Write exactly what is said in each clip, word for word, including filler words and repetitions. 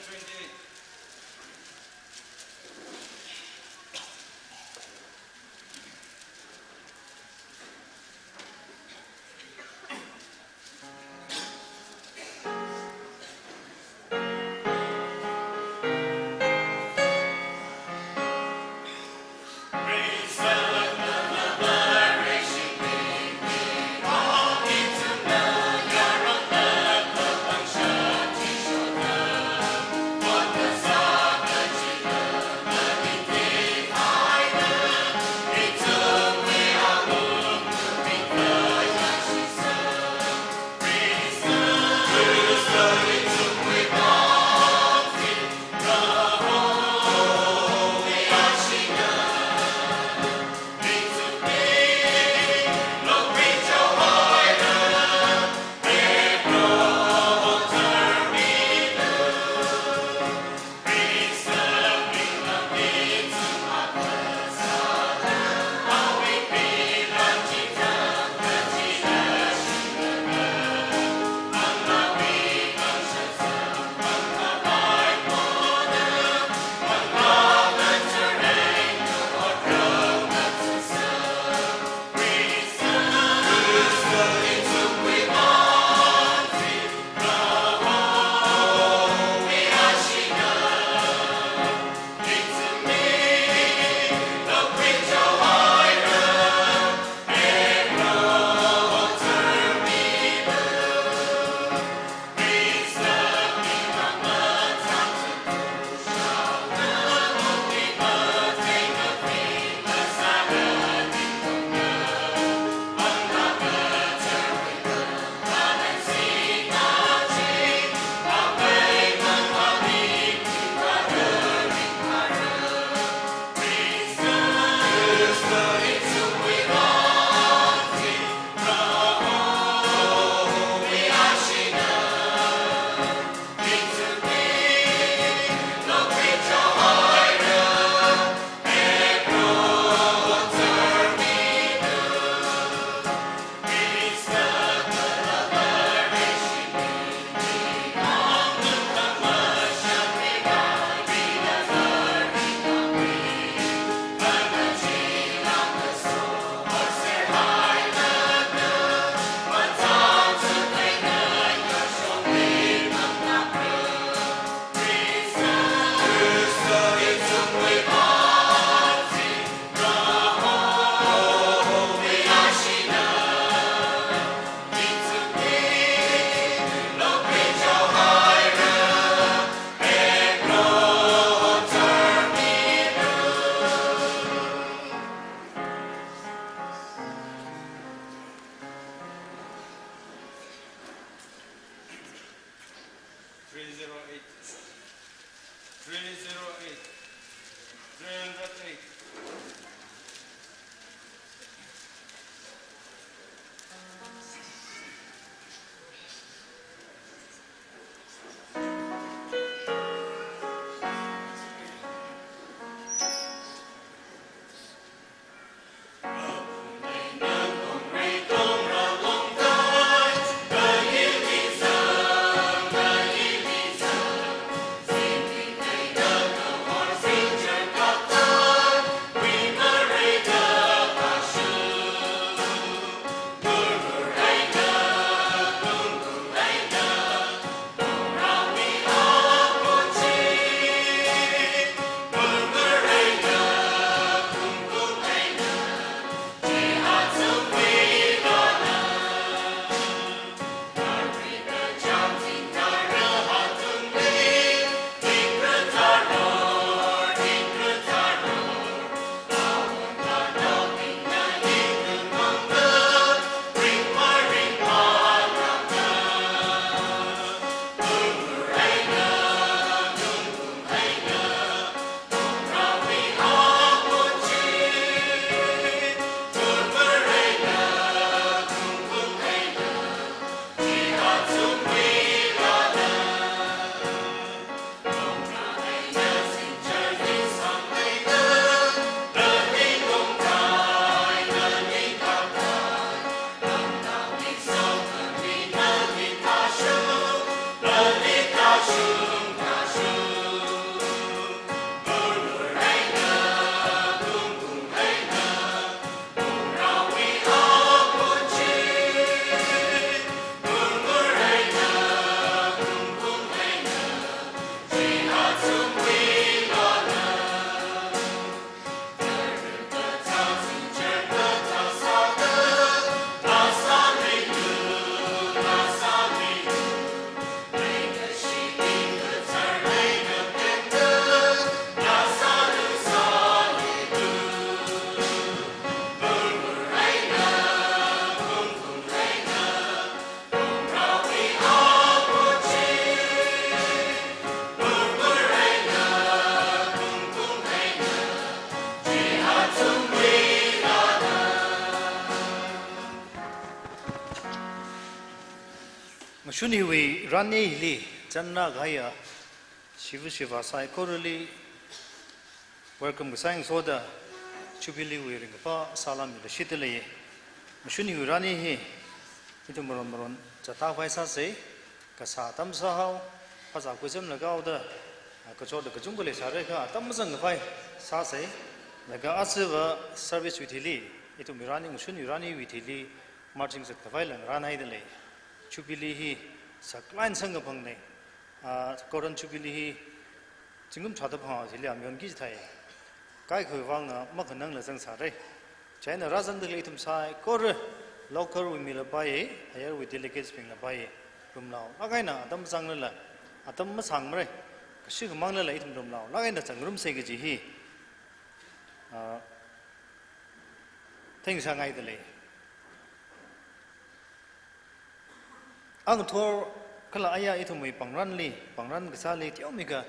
Twenty-eight. Three zero eight. Three zero eight. Three hundred eight. Shuniwui rani hili chānna kahaiya shiva shiva saikorali welcome kasā ngasoda Jubilee wui ringkaphā salām mida shitda lei. Shuniwui rani hi ithum maron maron zatkhavai sāsei, kasā atam sāhao, phazā khuisemlaga haoda, kachotda kachungkha leisāra kha atam mazangkhavai sāsei. Laga ajava service wui thili, ithumwui rani, ngashunwui raniwui thili marching zatkhavai lang rānhaida lei. Jubilee hi saklāk eina sangkaphangna. Ah, Golden Jubilee hi zingkum tharāda phanghaoda hili amyon kachithāi. Kaikhawui vang, ah, makhanangla zangsāra. Chieina rāzangda khalei ithum saikora, local wui mila pai, ayarwui delegates bingla pai, rumlaolāk eina atam mazanglala, atam masāngmara, kashi khamanglala ithum rumlaolāk eina zangrumsei kaji hi, ah, theingasakngaida lei. Angathor kala aya ithumwui pāngranli, pāngran kasāli teomeikha,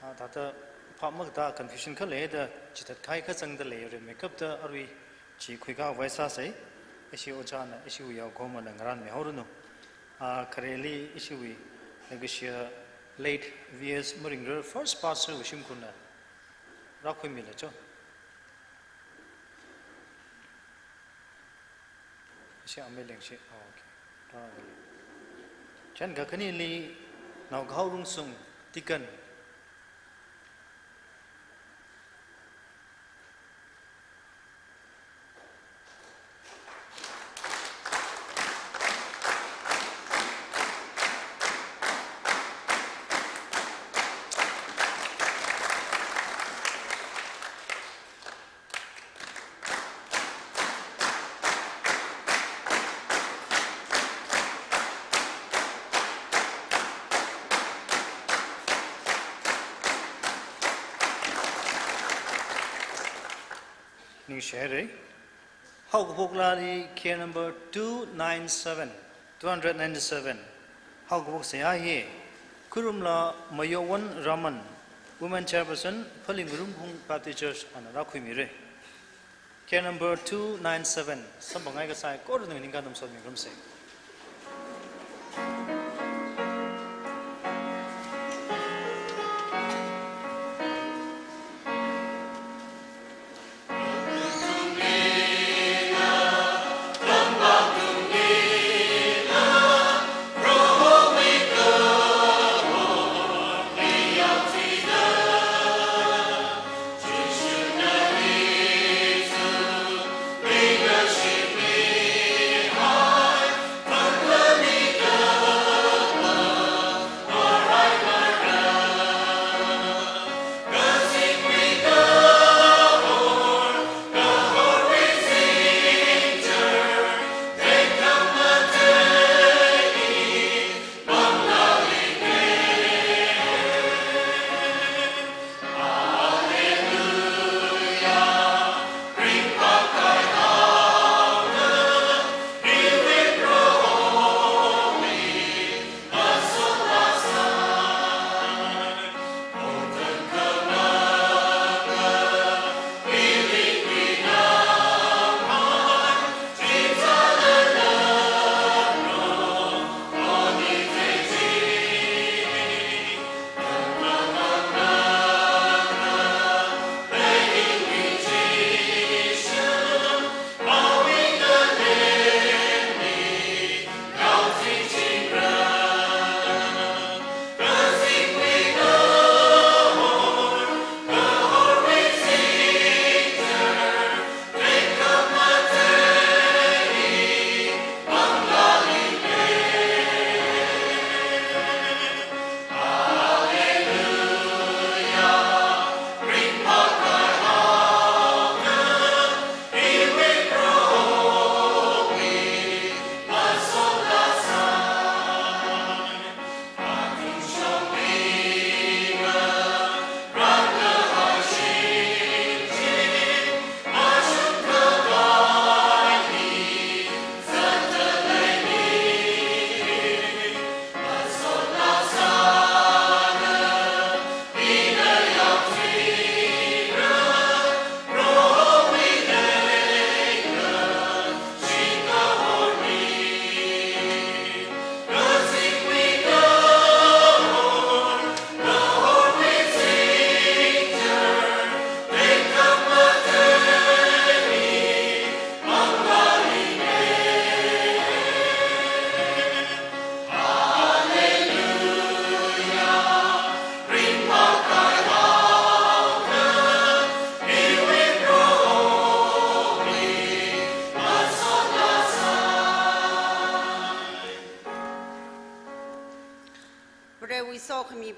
ah, thāda phap makatā confusion khalei da chithatkahai kazangda lei, rimeikapta arui chi khuikhavai sāsei, ishi ojāna, ishiwui yaokahomana ngarānmihaoranu. Ah, khareli ishiwui leikashiya late V S Maringrar first pastor wui shimkhurna rākhuimilu cho. Ishi amei lengshi. Oh, okay. Rāra lei. Chān kakhanili Naokahao Rungsung, Deacon. Ningshihaira. Haokaphoklali care number two nine seven, two hundred ninety-seven. Haokaphok seihā hi Khuirumla Mayowan Raman, Women Chairperson, Phalee Ngarumphung Baptist Church, ana rākhuimira. Care number two nine seven, samphangkahai saikora ningkhanang sotmingarumsei.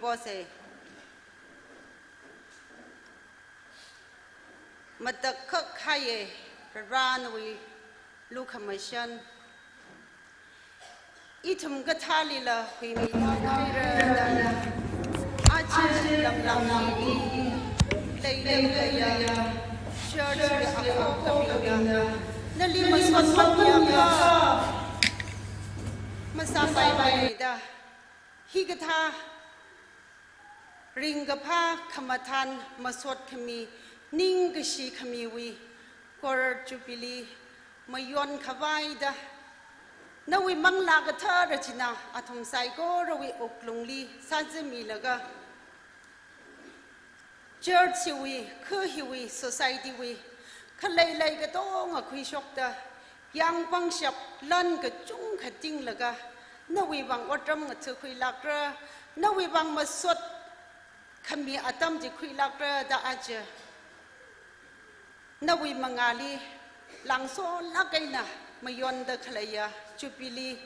Ose. Matakhak khaiye, Varewui lukhamashan. Ithum kathālila huimida khaira da. Aja lamlam hili leilei leiya, church wui akhok kapingna, nali masot mangyakha masāpai maida. Hikathā ringkaphā khamathān masot khami, ningkashi khamiwui Coral Jubilee mayon khavaida, nawui Manglā Kathara china athum saikorawui wuklungli sāzamilaga, church hiwui, kha hiwui, society wui, khalei lei katonga khuishokta, yāng pangshap lan kachungkha tinglaga, nawui vang otram ngatha khuilākra, nawui vang masot khami atam chi khuilākra da aja nawui mangāli langsolāk eina mayonda khaleiya Jubilee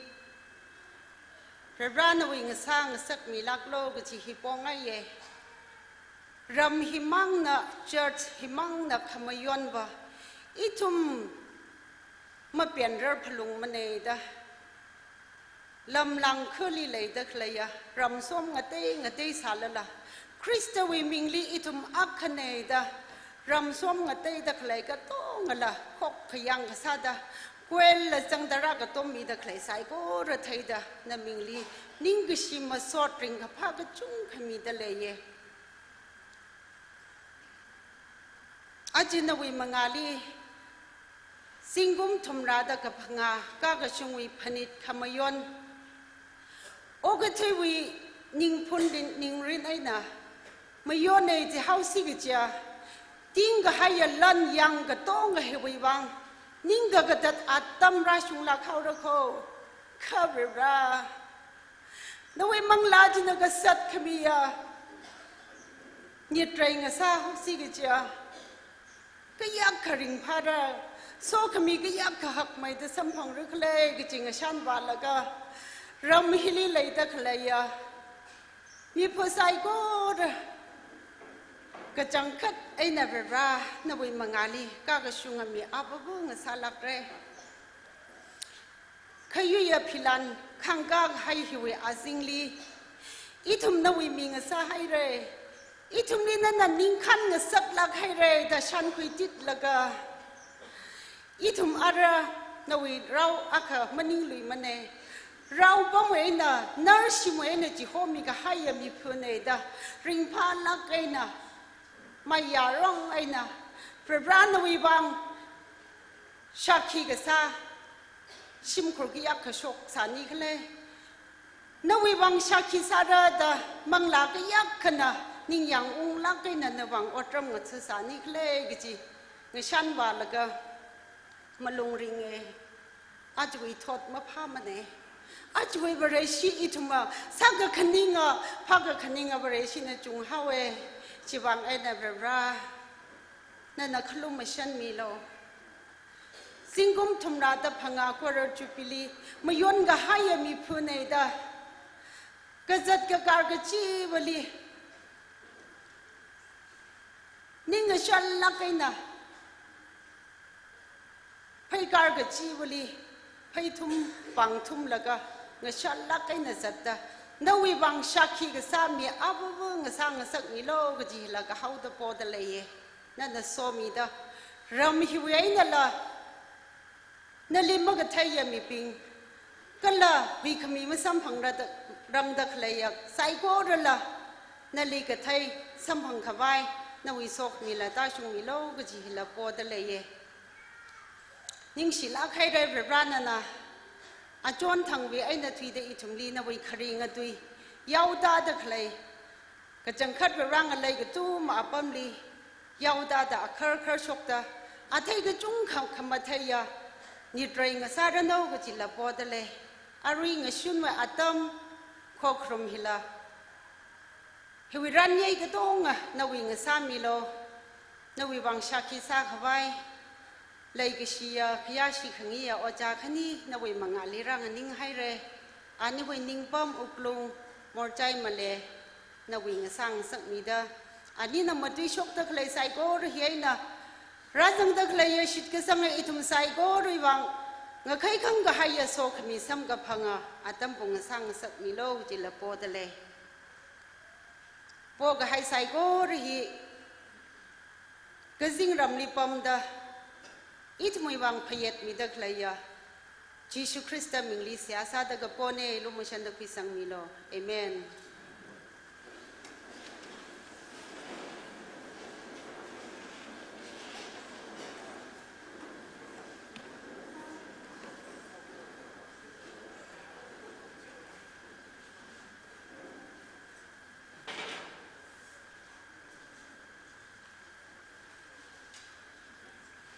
Varewui ngasā ngasakmilāklu kaji hi pongaiye. Ram himangna, church himangna khamayonva ithum mapenrar phalungmana da. Lamlang khali leida khaleiya ramsom ngatei ngatei sālala, Khristawui mingli ithum akhana da, ramsom ngateida khalei katongala khok khayāng kasāda, kuella zangda rākatom mida khalei saikora theida, namingli ningkashi masot ringkaphā kachungkha mida leiye. Aja nawui mangāli, zingkum thumrāda kaphangā kakashungwui phanit khamayon, okathuiwui ningphun rin, ningrin eina mayona jihaosi kaja, tingkahaiya lan yāng katonga hiwui vang, ningkakatat atam rāshunglāk haora kho, kha Varewui nawui Manglā china kasat khamiya nitrei ngasā haosi kaja, kayākha ringphāra, sokhami kayākha hakmeida samphangra khala kaji ngashan vālaga, ram hili leida khaleiya mipha saikora kachangkhat eina Varewui mangāli kakashunga mi apava ngasālākra. Khayuiya philan khangkahai hiwui azingli, ithum nawui ming ngasāhaira, ithumli nana ningkhān ngasaklāk haira da shankhui titlaga, ithum ara nawui rao akha maningluimana. Rao pamwui eina, narshimwui eina chihomi kahaiya miphana da, ringphālāk eina, mayarong eina, Varewui vang shākhi kasā, shimkhur kayākha shoksāni khala, nawui vang shākhi sāra da, manglā kayākhana ningyāng unglāk eina nawui vang otram ngatha sāni khala kaji ngashan vālaga malung ringa. Ajawui thot maphāmana. Ajawui Vareshi ithumva, sākakhaninga, phākakhaninga Vareshina chunghaowa. Chiwui vang eina Vare, nana khalumashanmilu. Zingkum thumrāda phangā Coral Jubilee mayon kahaiya miphana da, kazat kakar kachivali, ning ngashallāk eina, pheikar kachivali, pheithum pāngthumlaga, ngashallāk eina zatda, nawui vang shākhi kasā mi apava ngasā ngasakmilu kaji hila kahaoda poda leiya. Nana somida, ram hiwui einala, nali makatheiya mibing, kala huikhami masamphangra da, rangda khaleiya saikorala, nali kathei samphang khavai, nawui sokhamila tāshungmilu kaji hila poda leiya. Ningshilāk haira Vare nana, achon thangwui eina thuida ithumli nawui kharinga tui yaotāda khalei, kachangkhat Vare ngalei kathum apamli yaotāda akharkhar shokta, athei kachungkha khamatheiya nitrei ngasāranu kajila poda lei. Arui ngashunwui atam khokharum hila, hiwui ranyei katonga nawui ngasāmilu. Nawui vang shākhi sākhavai, leikashiya, khayāshi khangayiya ojā khani nawui mangāli rānganing haira. Aniwui ningpam wuklung morchai male. nawui ngasā ngasakmida, anina matuishokda khalei saikora hi eina rāzangda khaleiya shitkasanga ithum saikorawui vang ngakhai khangkahaiya sokhami samkaphanga atam pung ngasā ngasakmilu jila podalei. Pokahai saikora hi kazingramli pamda, ithumwui vang phayetmida khaleiya Jishu Khrista mingli seihā sāda kapona, lumashanna khuisangmilu. Amen.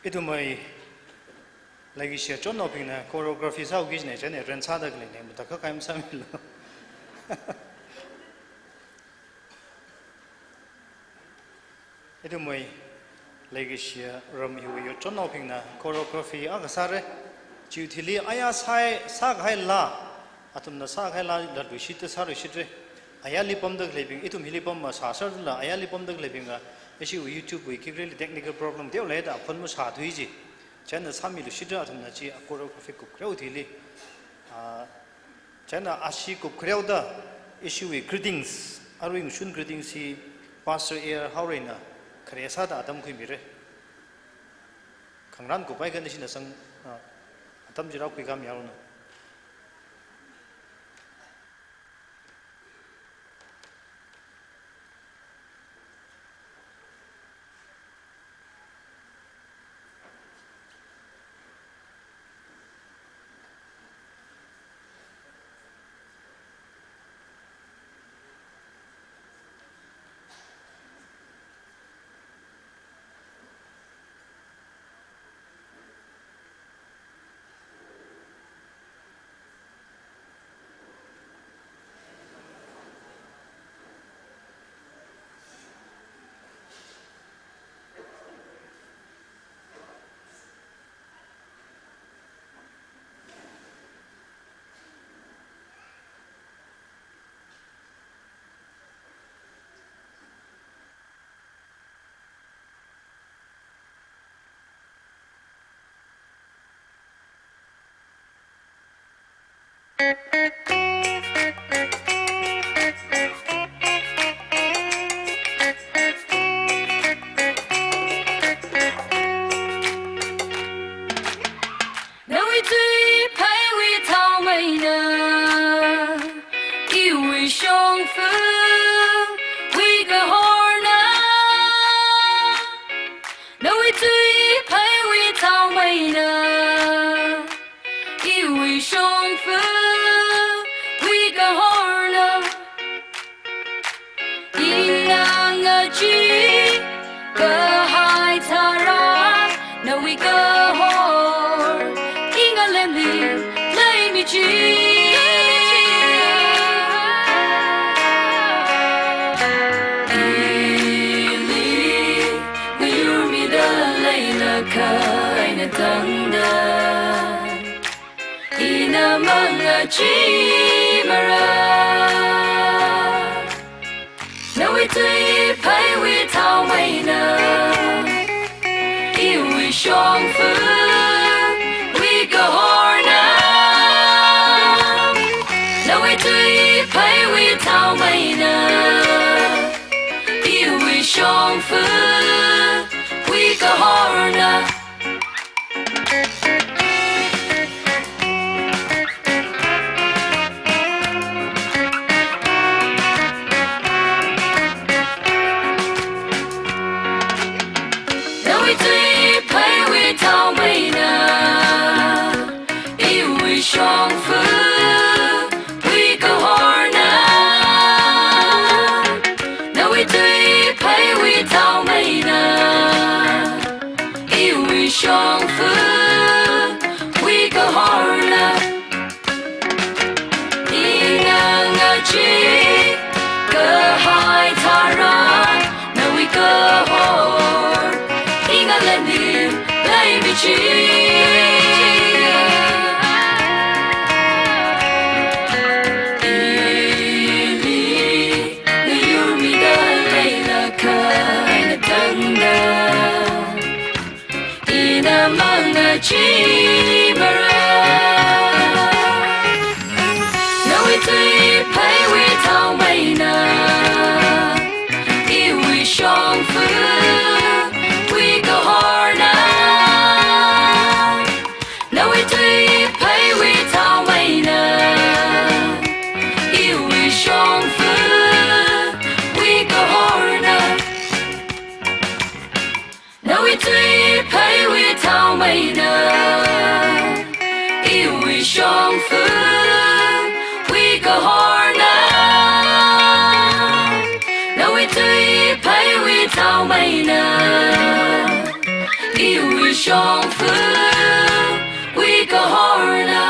Ithumwui leikashiya chonnaobingna choreography sāhaoki jina, chieina ren sāda khaleina, matakhak eina masāmilu. Ithumwui leikashiya ram hiwui chonnaobingna choreography akha sāra. Chiwui thili aya sāi, sākahai laa, athumna sākahai laa latluishitda sāluishitra. Ayarli pamda khaleibing, ithum hili pam masāserla, ayarli pamda khaleibingva, ishiwui YouTube wui kikreli technical problem teolei da phon masāthui ji. Chieina sāmiluishitra athumna chi a choreography kupkhareo thili. Ah, chieina ashi kupkhareoda ishiwui greetings, arui ngashun greetings hi Pastor A R Haoreina khare sāda atam khuimira. Khangarān kuphai kani ishina sang, ah, atam chi rākhuikāmi haoranu. Nawui tui phaiwui thaomeina, iwui shongfa wui kahorna. Nawui tui phaiwui thaomeina, iwui shongfa wui kahorna. Ina ngachee kahai tharan, nawui kahor, i ngalemli leimichi. Ili ngayurmida leilakha eina tangda, ina mangachee mara. Nawui tui phaiwui thaomeina, iwui shongfa wui kahorna. Nawui tui phaiwui thaomeina, iwui shongfa wui kahorna. Nawui tui phaiwui thaomeina, iwui shongfa wui kahorna. Nawui tui phaiwui thaomeina, iwui shongfa wui kahorna. Ina ngachee kahai tharan, nawui kahor, i ngalemli leimichi. Ili ngayu shimara. Nawui tui pheiwui thaomeina, iwui shongfawui kahorna. Nawui tui pheiwui thaomeina, iwui shongfawui kahorna. Nawui tui pheiwui thaomeina, iwui shongfawui kahorna. Nawui tui pheiwui thaomeina, iwui shongfawui kahorna.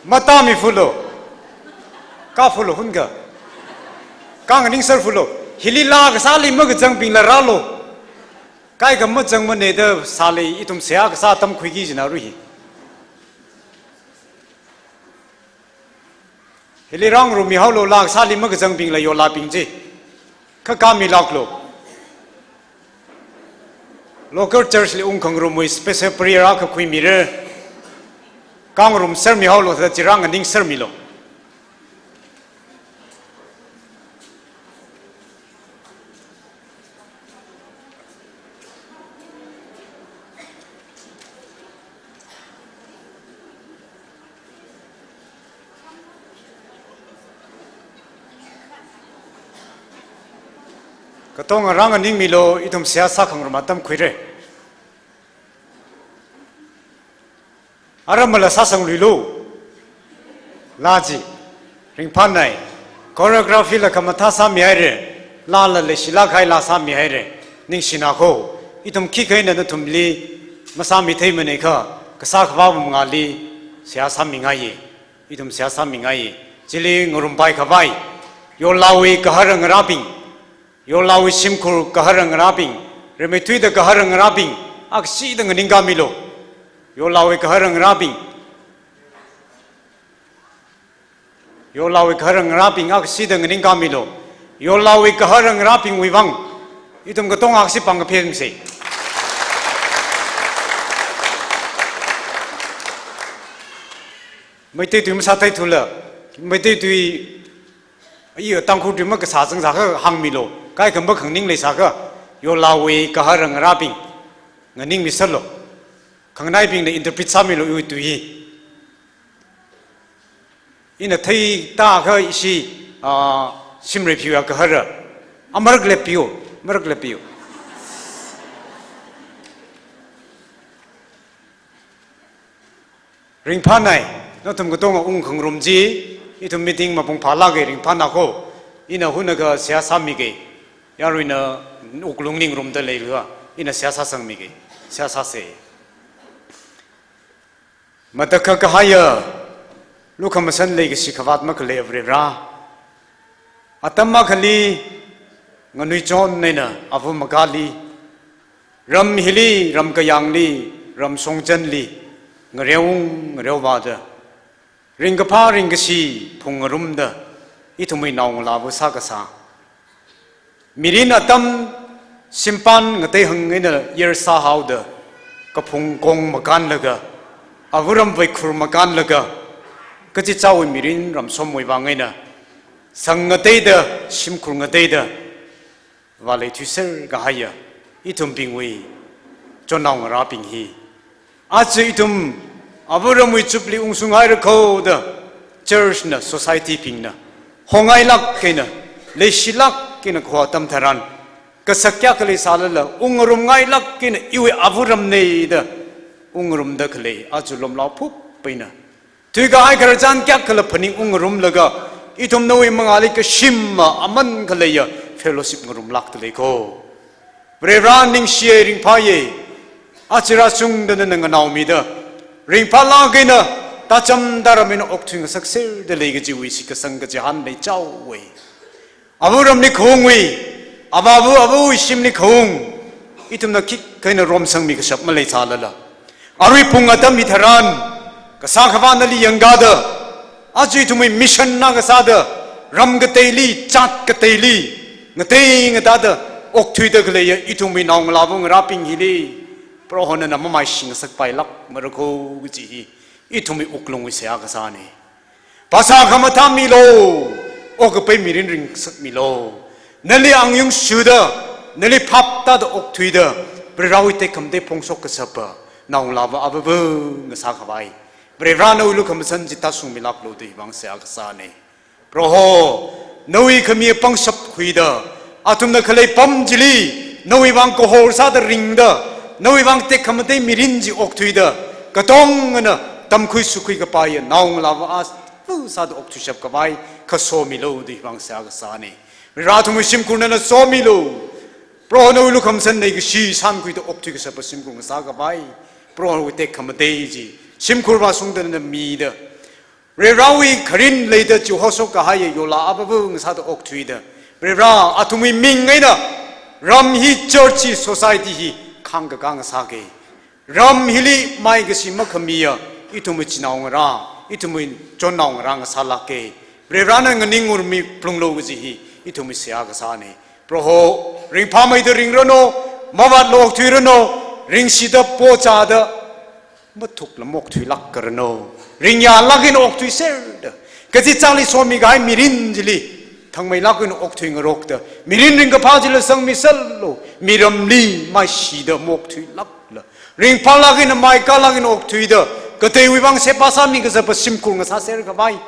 Matāmi fulo. Ka fulo hunga. Ka nganingser fulo. Hili laa kasāli makazangbingla rālo. Kaikha mazangmane da sāli ithum seihā kasā tamkhuiki jina ru hi. Hili rāngarummi haolo, laa kasāli makazangbingla yollābing chi. Kha ka milāklo. Local church li ungkhangarumwui special prayer akha khuimira. Ka ngarumsermi haolo, thāda chirang nganingsermilo. Katonga rānganingmilo, ithum seihā sākhangarum atam khuira. Aramla sāsangluilo. Laa chi. Ringphānai. Choreography la khamathā sāmihaira. Laala leishilāk kahai laa sāmihaira. Ningshina kho. Ithum khikha eina nathumli masāmitheimanei kha, kasā khavā mangāli seihā sāmingaiya. Ithum seihā sāmingaiya. Chili ngarumpai khavai, yollāwui gahara ngarābing, yollāwui shimkhur gahara ngarābing, rimeithuida gahara ngarābing, akashida nganingkāmilo. Yollāwui gahara ngarābing, yollāwui gahara ngarābing akashida nganingkāmilo. Yollāwui gahara ngarābingwui vang ithum katonga akhashi pāng kaphemsa. Meitei tui masātheithula, Meitei tui, iya, Tangkhul tui makasā zangsākha hāngmilo. Kaikha makhanganing leisākha, yollāwui gahara ngarābing nganingmiserlo. Khanganaibingna interpret sāmilo iwui tui hi. Ina theida kha ishi, ah, Shimreiphiwui gahara. Amarak leppiyo, amarak leppiyo. Ringphānai, nathum katonga ungkhangarum chi, ithum meeting mapung phālāka, ringphāna kho. Ina hunakha seihā sāmika. Yaruina wuklung ningrumda leilaga, ina seihā sāsangmika. Seihā sāsa. Matakhak kahaiya, lukhamashan leikashi khavāt makhalei Varivara. Atam akhali, nganuichon eina ava makali, ram hili, ram kayāngli, ram shongzanli, ngareoung ngareovāda, ringkaphā ringkashi phungngarumda, ithumwui naongalāva sākasā. Mirin atam shimpan ngateihang eina yer sāhaoda, kaphung kong makānlaga, avaram vaikhur makānlaga, kachichāwui mirin ramshomwui vang eina, sang ngateida, shimkhur ngateida, vāleithuiser kahaiya, ithumbingwui chonao ngarābing hi. Aja ithum, avaramwui chupli ungshunghaira kho da, church na, society bingna, hongailāk eina, leishilāk eina kho atam tharan, kasak kayākha leisālala, ungngarumngailāk eina iwui avaramna da, ungngarumda khalei, aja lomlaophup eina, thuikahai khararchan kayākhala phaning ungngarumlaga, ithum nawui mangāli kashima aman khaleiya fellowship ngarumlākda lei kho. Varivara ningshiya ringphāya, aja rāshungda nana nganaomida, ringphālāk eina, tācham tāram eina okthui ngasakserda lei kajiwui shitkasang kachihān leichaowa. Avaramli khaungwui, avāva avawui shimli khaung, ithumna khikha eina romsangmi kashap maleisālala, arui pung atam hitharan, kasā khavā nali yangkāda, aja ithumwui mission na kasāda, ram kateili, jat kateili, ngatei ngatāda, okthuida khaleiya ithumwui naongalāva ngarābing hili, Prohona nana mamaishing ngasakpailākmara kho kaji hi, ithumwui wuklungwui seihā kasāna. Phasā khamathā milo, okkapai mirin ringsakmilo. Nali angayung shuda, nali phap tāda okthuida, Varivarawui tekhamatei phongshok kashapa, naongalāva avava ngasā khavai, Varivara nawui lukhamashan chi tāshungmilāklu da hi vang seihā kasāna. Proho, nawui khami pangshap khuida, athumna khalei pam chili, nawui vang kahor sāda ringda, nawui vang tekhamatei mirin chi okthuida, katongana tamkhui shukhui kapaiya naongalāva ava sāda okthuishap khavai, khasomilu da hi vang seihā kasāna. Varivara athumwui shimkhur nana somilu. Proho nawui lukhamashan leikashi shānkhuida okthui kashapa shimkhur ngasā khavai, Prohowui tekhamatei chi shimkhur vāshungda nana mida, Varivarāwui kharing leida chihoshok kahaiya yorla avāva ngasāda okthuida, Varivarā athumwui ming eina ram hi, church hi, society hi khāngkakā ngasāke. Ram hili maikashi makhamiya ithumwui chinaongarā, ithumwui chonnaongarā ngasālāke. Varivarāna nganingungarummi phalunglu kaji hi ithumwui seihā kasāne. Proho, ringphāmeida ringranu, mavātla okthuiranu, ringshida pochāda mathukla maokthuilākranu. Ringyālāk eina okthuiserda, kachichāli somikahai mirin chili thangmeilāk eina okthuingarokta, mirin ringkaphā chila sangmiserlu, miramli maishida maokthuilākla, ringphālāk eina, maikālāk eina okthuida, kateiwui vang sheba sāmi kazapa shimkhur ngasāser khavai,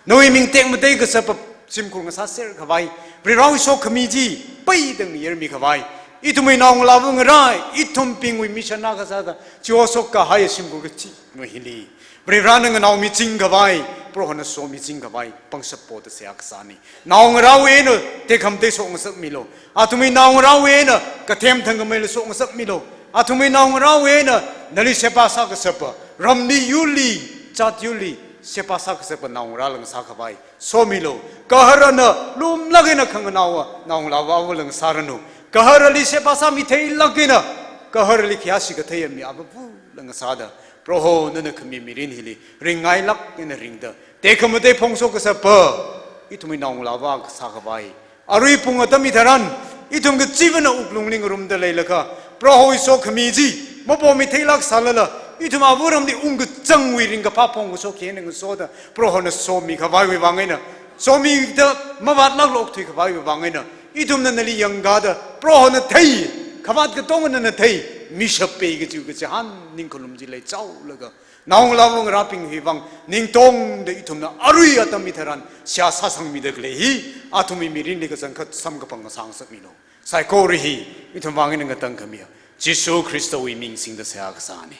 nawui ming tekmatei kazapa shimkhur ngasāser khavai, Varivarāwui sokhami chi peidang mayarmi khavai, ithumwui naongalāva ngarā, ithumbingwui mission akha sāda chihoshok kahaiya shimkhur kachi nawui hili, Varivarāna nganaomiching khavai, Prohona somiching khavai pangshap poda seihā kasāne. Naongarāwui eina tekhamatei shokngasakmilu. Athumwui naongarāwui eina kathem thangkhameila shokngasakmilu. Athumwui naongarāwui eina nali sheba sā kazapa, ramli, yurli, jat yurli sheba sā kazapa naongarāla ngasā khavai somilu. Gaharana lumlāk eina khanganaowa naongalāva avāla ngasāranu. Gaharali sheba sāmi theilāk eina, gaharali khayāshi katheiya mi avāvula ngasāda, Proho nana khami mirin hili ringngailāk eina ringda, tekhamatei phongshok kazapa ithumwui naongalāva kasā khavai, arui pung atam hitharan ithum kachivana wuklungli ngarumda leilakha, Prohowui sokhami chi mapomi theilāk sālala, ithum avāramli ungkachangwui ringkaphā phongkashok hi eina ngasoda, Prohona somi khavaiwui vang eina, somida mavātlākla okthui khavaiwui vang eina, ithumna nali yangkāda, Prohona thei, khavāt katongana nana thei, mishap pei kajiwui kachihān ningkhalum chili chaolaga, naongalāva ngarābingwui vang ningtongda ithumna arui atam hitharan seihā sāsangmida khalei hi, athumwui mirinli kachangkhat samkaphang ngasāngasakmilu. Saikora hi ithum vang eina ngatangkhamiya Jishu Khristawui ming singda seihā kasāne.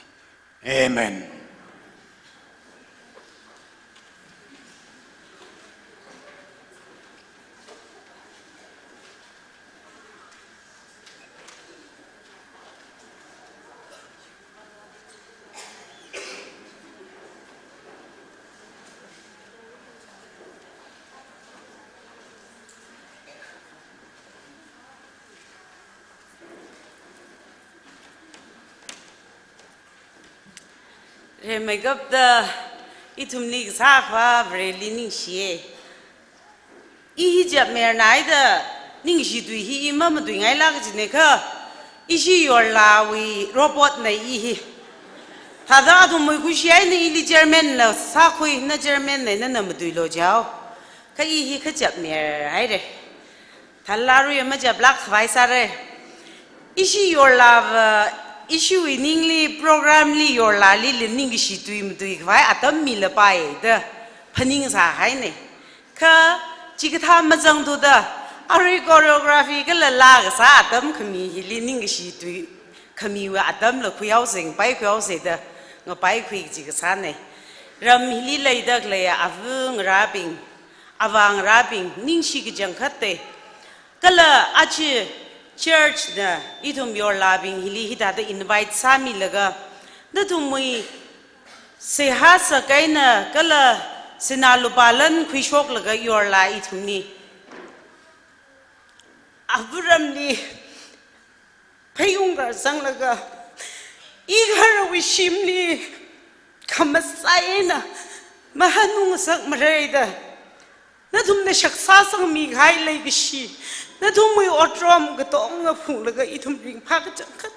Amen. Rimeikapta ithumli kasā Akhava Vareli ningshiye. I hi chapmirna haida ningshi tui hi i mamatuingaila kajine kha, ishi yorlawui robot na i hi. Thāda athumwui khuishi eina ili chairman la sākhui, na chairman na nana matuilu jihaowa. Kha i hi kha chapmir haire. Thālala arui machaplāk khavai sāre. Ishi yorlava, ishiwui ningli program li yorlali ningshi tui matui khavai atam milapai da phaningsāhaine. Kha chikathā mazangthuda, arui choreography kala laa kasā atam khami hili ningshi tui khamiwui atamla khuihaose, ngapai khuihaose da ngapai khui kaji kasāne. Ram hili leida khaleiya ava ngarābing, avā ngarābing, ningshi kachangkhatte. Kala aja church na ithum yorlabing hili hithāda invite sāmilaga, nathumwui seihā sākahaina kala sinā lupā lan khuishoklaga yorla ithumli avaramli pheiung karsanglaga, igaharawui shimli khamasai eina mahanung ngasakmara da, nathumna shaksā sangmikahai leikashi, nathumwui otram katonga phunglaga ithum ringphā kachangkhat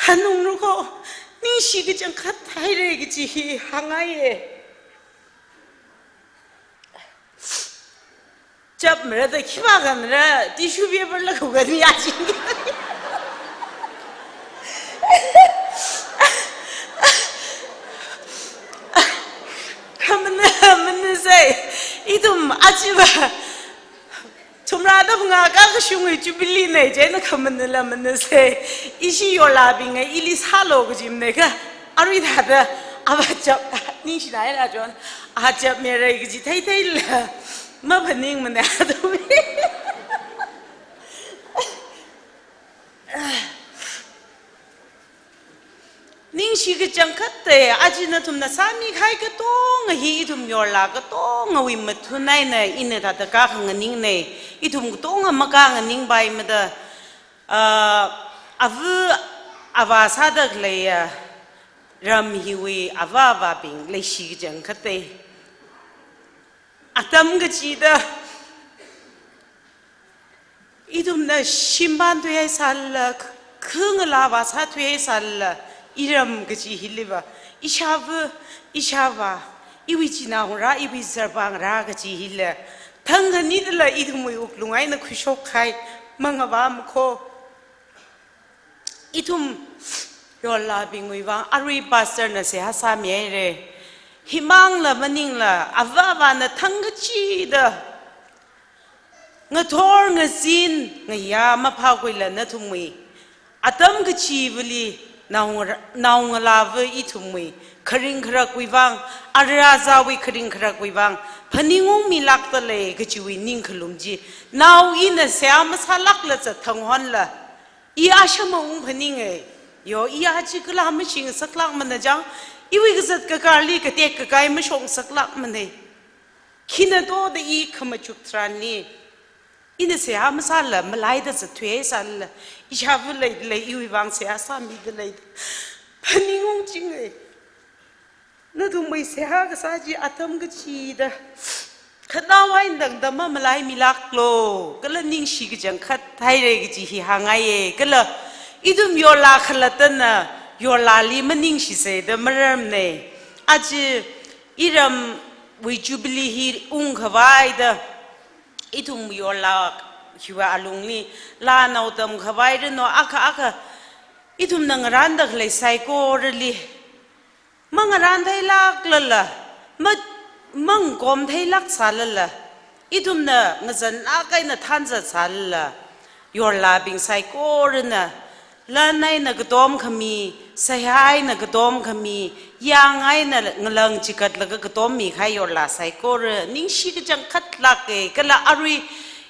hanunglu kho, ningshi kachangkhat haire kaji hi hāngngaiye. Chapmara da khipākha nara tissue paper la khuga ni achi. Khamana, manasai. Ithum achiva thumrāda phangā kakashungwui jubilee nei chieina khamanala manasai. Ishi yorlabingna ili sālu kajimana kha, arui thāda ava chap, ningshina ina chon, a chapmira kaji theitheila maphaningmana athum. Ningshi Kachangkhatta, aja nathumna sāmikahai katonga hi ithum yorla katongawui mathun eina ina thāda khanganingna, ithum katonga makhanganingpaimada, ah, ava avā sāda khaleiya ram hiwui ava avābing, leishi kachangkhatta. Atam kachida ithumna shimpan thuihaisālala, khangalā vāsā thuihaisālala, iram kachi hiliva, ishava, ishava, iwui chinaongarā, iwui zarpāngarā kachi hila, thangkhanidala ithumwui wuklung eina khuishokkahai mangavā makho. Ithum yorlabingwui vang arui pastor na seihā sāmihaira. Himangla maningla, ava avāna thangkachida ngathor ngazin ngayā maphākhuila nathumwui atam kachivali naongarā, naongalāva ithumwui kharing kharakwui vang, ara azāwui kharing kharakwui vang phaningungmilākda lei kachiwui ningkhalum chi, nao ina seihā masālākla zathang honla, i ashama ungphaninga. Yo, i aja kala mashingasaklākmana chang, iwui kazat kakarli katek kakai mashokngasaklākmana. Khina toda i khamachuk tharanli ina seihā masāla, malaida zatthuihaisālala, ishava leilei iwui vang seihā sāmida leida phaningungchinga. Nathumwui seihā kasā chi atam kachida khanao eina tangda mamalaimilāklo, kala ningshi kachangkhat haira kachi hi hāngngaiya, kala ithum yorla khalattana yorlali maningshisa da maramna. Aja iramwui jubilee hi ungkhavai da ithum yorla hiwui alungli laa nao tamkhavai rano, akha akha ithumna ngaranda khalei saikorali mangarān theilāklala, ma-, mangkom theilāk sālala, ithumna ngazanlāk eina thanzat sālala, yorlabing saikorana lan eina katom khami, seihā eina katom khami, yang eina ngalang chikatlaga katom mikahai yorla saikora ningshi kachangkhatlāka, kala arui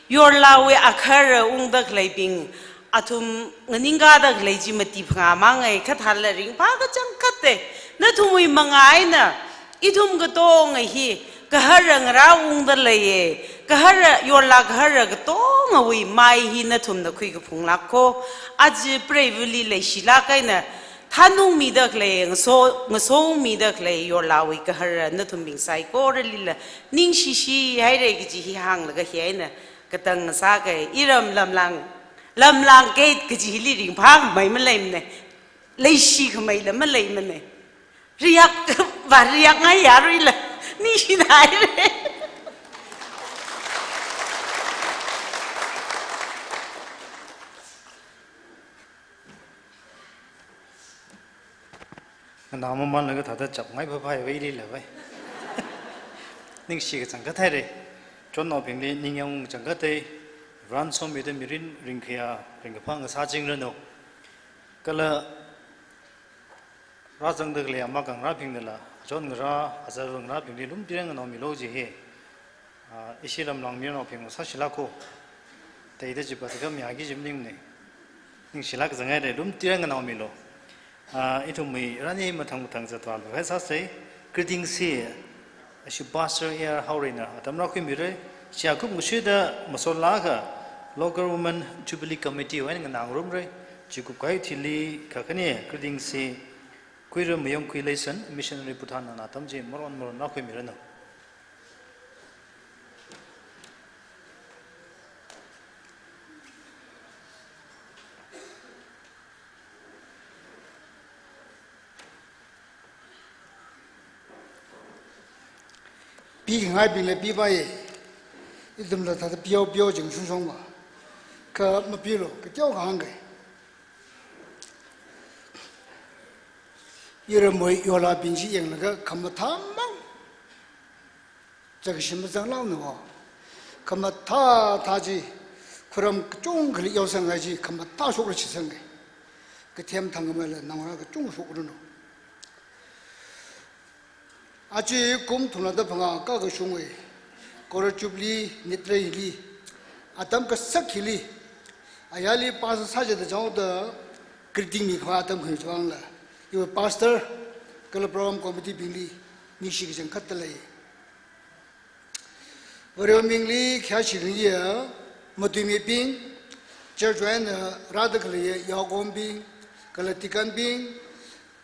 yorlawui agahara ungda khaleibing athum nganingkāda khalei chi mati phangā mangai, kha thālala ringphā kachangkhatta. Nathumwui manga eina ithum katonga hi gahara ngarā ungda leiya, gahara, yorla gahara katongawui mai hi nathumna khuikaphunglākko. Aja preivali leishilāk eina thanungmida khalei, ngaso, ngasomida khalei yorlawui gahara nathumbing saikoralila ningshishi haira kaji hi hānglaga hi eina katang sāka. Iram Lamlang, Lamlang gate kaji hili ringphākhamei maleimana, leishikhameila maleimana. Riyak, vāriyak ngaiya aruila ningshida haira. Nganāmamānlaga thāda chapngai phaphai vai lila vai. Ningshi kachangkhat haira. Chonnaobingli ningyāng kachangkhatta, Varena somida mirin ringkhayā ringkaphā ngasāchingranu. Kala rāzangda khalei ama khangarābingnala, achon ngarā, azar ngarābingli lumtirang nganaomilu ji hi. Ah, ishi Lamlang mayarnaobing sāshilākko. Teida chipa taka miyaki jim ningna. Ningshilāk zangaida lumtirang nganaomilu. Ah, ithumwui rani mathang mathang zatvālu hai sāsai. Greetings hi ashi Pastor A R Haoreina atam rākhuimira. Chiya kupngashuida masola akha Local Women Jubilee Committee wui eina nganāngarumra. Chikup kahai thili kakhane greetings hi Khuira Mayongkhui Leison, missionary Bhutan na atam chi maron maron rākhuimiranu. Pikangaibingla pipai, ithumla thāda piyao piyao jing shungshong ma. Kha mapilu, kateokha hāngke. Iramwui yorlabing chi yanglaga khamathā mang. Chakshi mazanglākna va. Khamathā thā chi khuram kachungkhali yaosangkahai chi khamathā shokra chisangke. Kathem thangkhameila naongarā kachungkha shokranu. Aja kum thumlada phangā kakashungwui Coral Jubilee nitra hili, atam kasak hili, ayarli pastor sāchida changda greeting mikhavai atam khuichangla, Iwui pastor, kala program committee bingli, ningshi kachangkhat dalei. Varewui mingli khayāshi ringya, matuimibing, church wui eina rāda khalei yaokombing, kala deacon bing,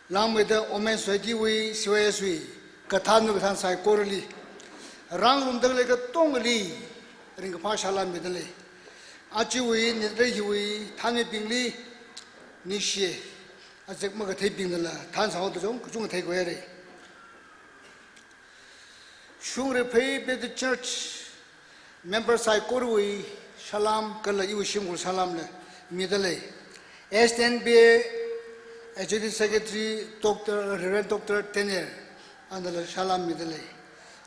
langmeida Women Society wui, C Y S wui, kathānwui kathān saikorali, rāngarumda khalei katongali, ringkaphā salām midalei. Ajawui, nitreiwui, thānmibingli, ningshi, azek makatheibingla, thānsāhaoda chong, kachungkha theikhuihaira. Shungrephei Baptist Church member saikorawui salām kala iwui shimkhur salāmla midalei. S T N B A Executive Secretary Doctor, Reverend Doctor Daniel, anala salām midalei.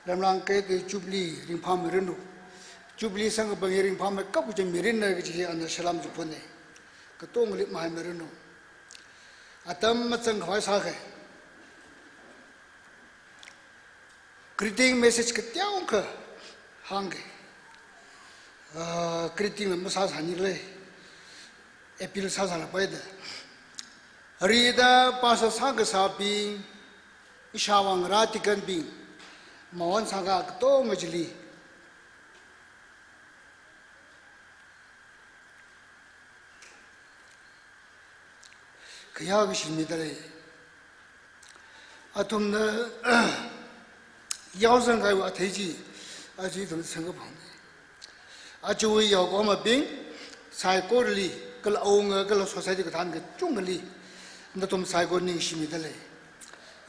Ramlang kate Jubilee ringphāmiranu. Jubilee sangkapangli ringphāmeikap kaji mirinna kaji ana salām chiphonna. Katongali mahaimiranu. Atam mazangkhavai sākha. Greeting message kateokha hāngkha. Ah, greeting la masāsānilei. Appeal sāsālapai da. Rida pastor sākasābing, ishāvāngarā deacon bing, mawon sākha katonga chili. Khayā kashi midalei. Athumna yaozang kahaiwui athei chi, aja ithum sangkapang. Ajawui yaokahomabing, saikorali, kala awunga, kala society kathān kachungkhali, nathum saikora ningshi midalei.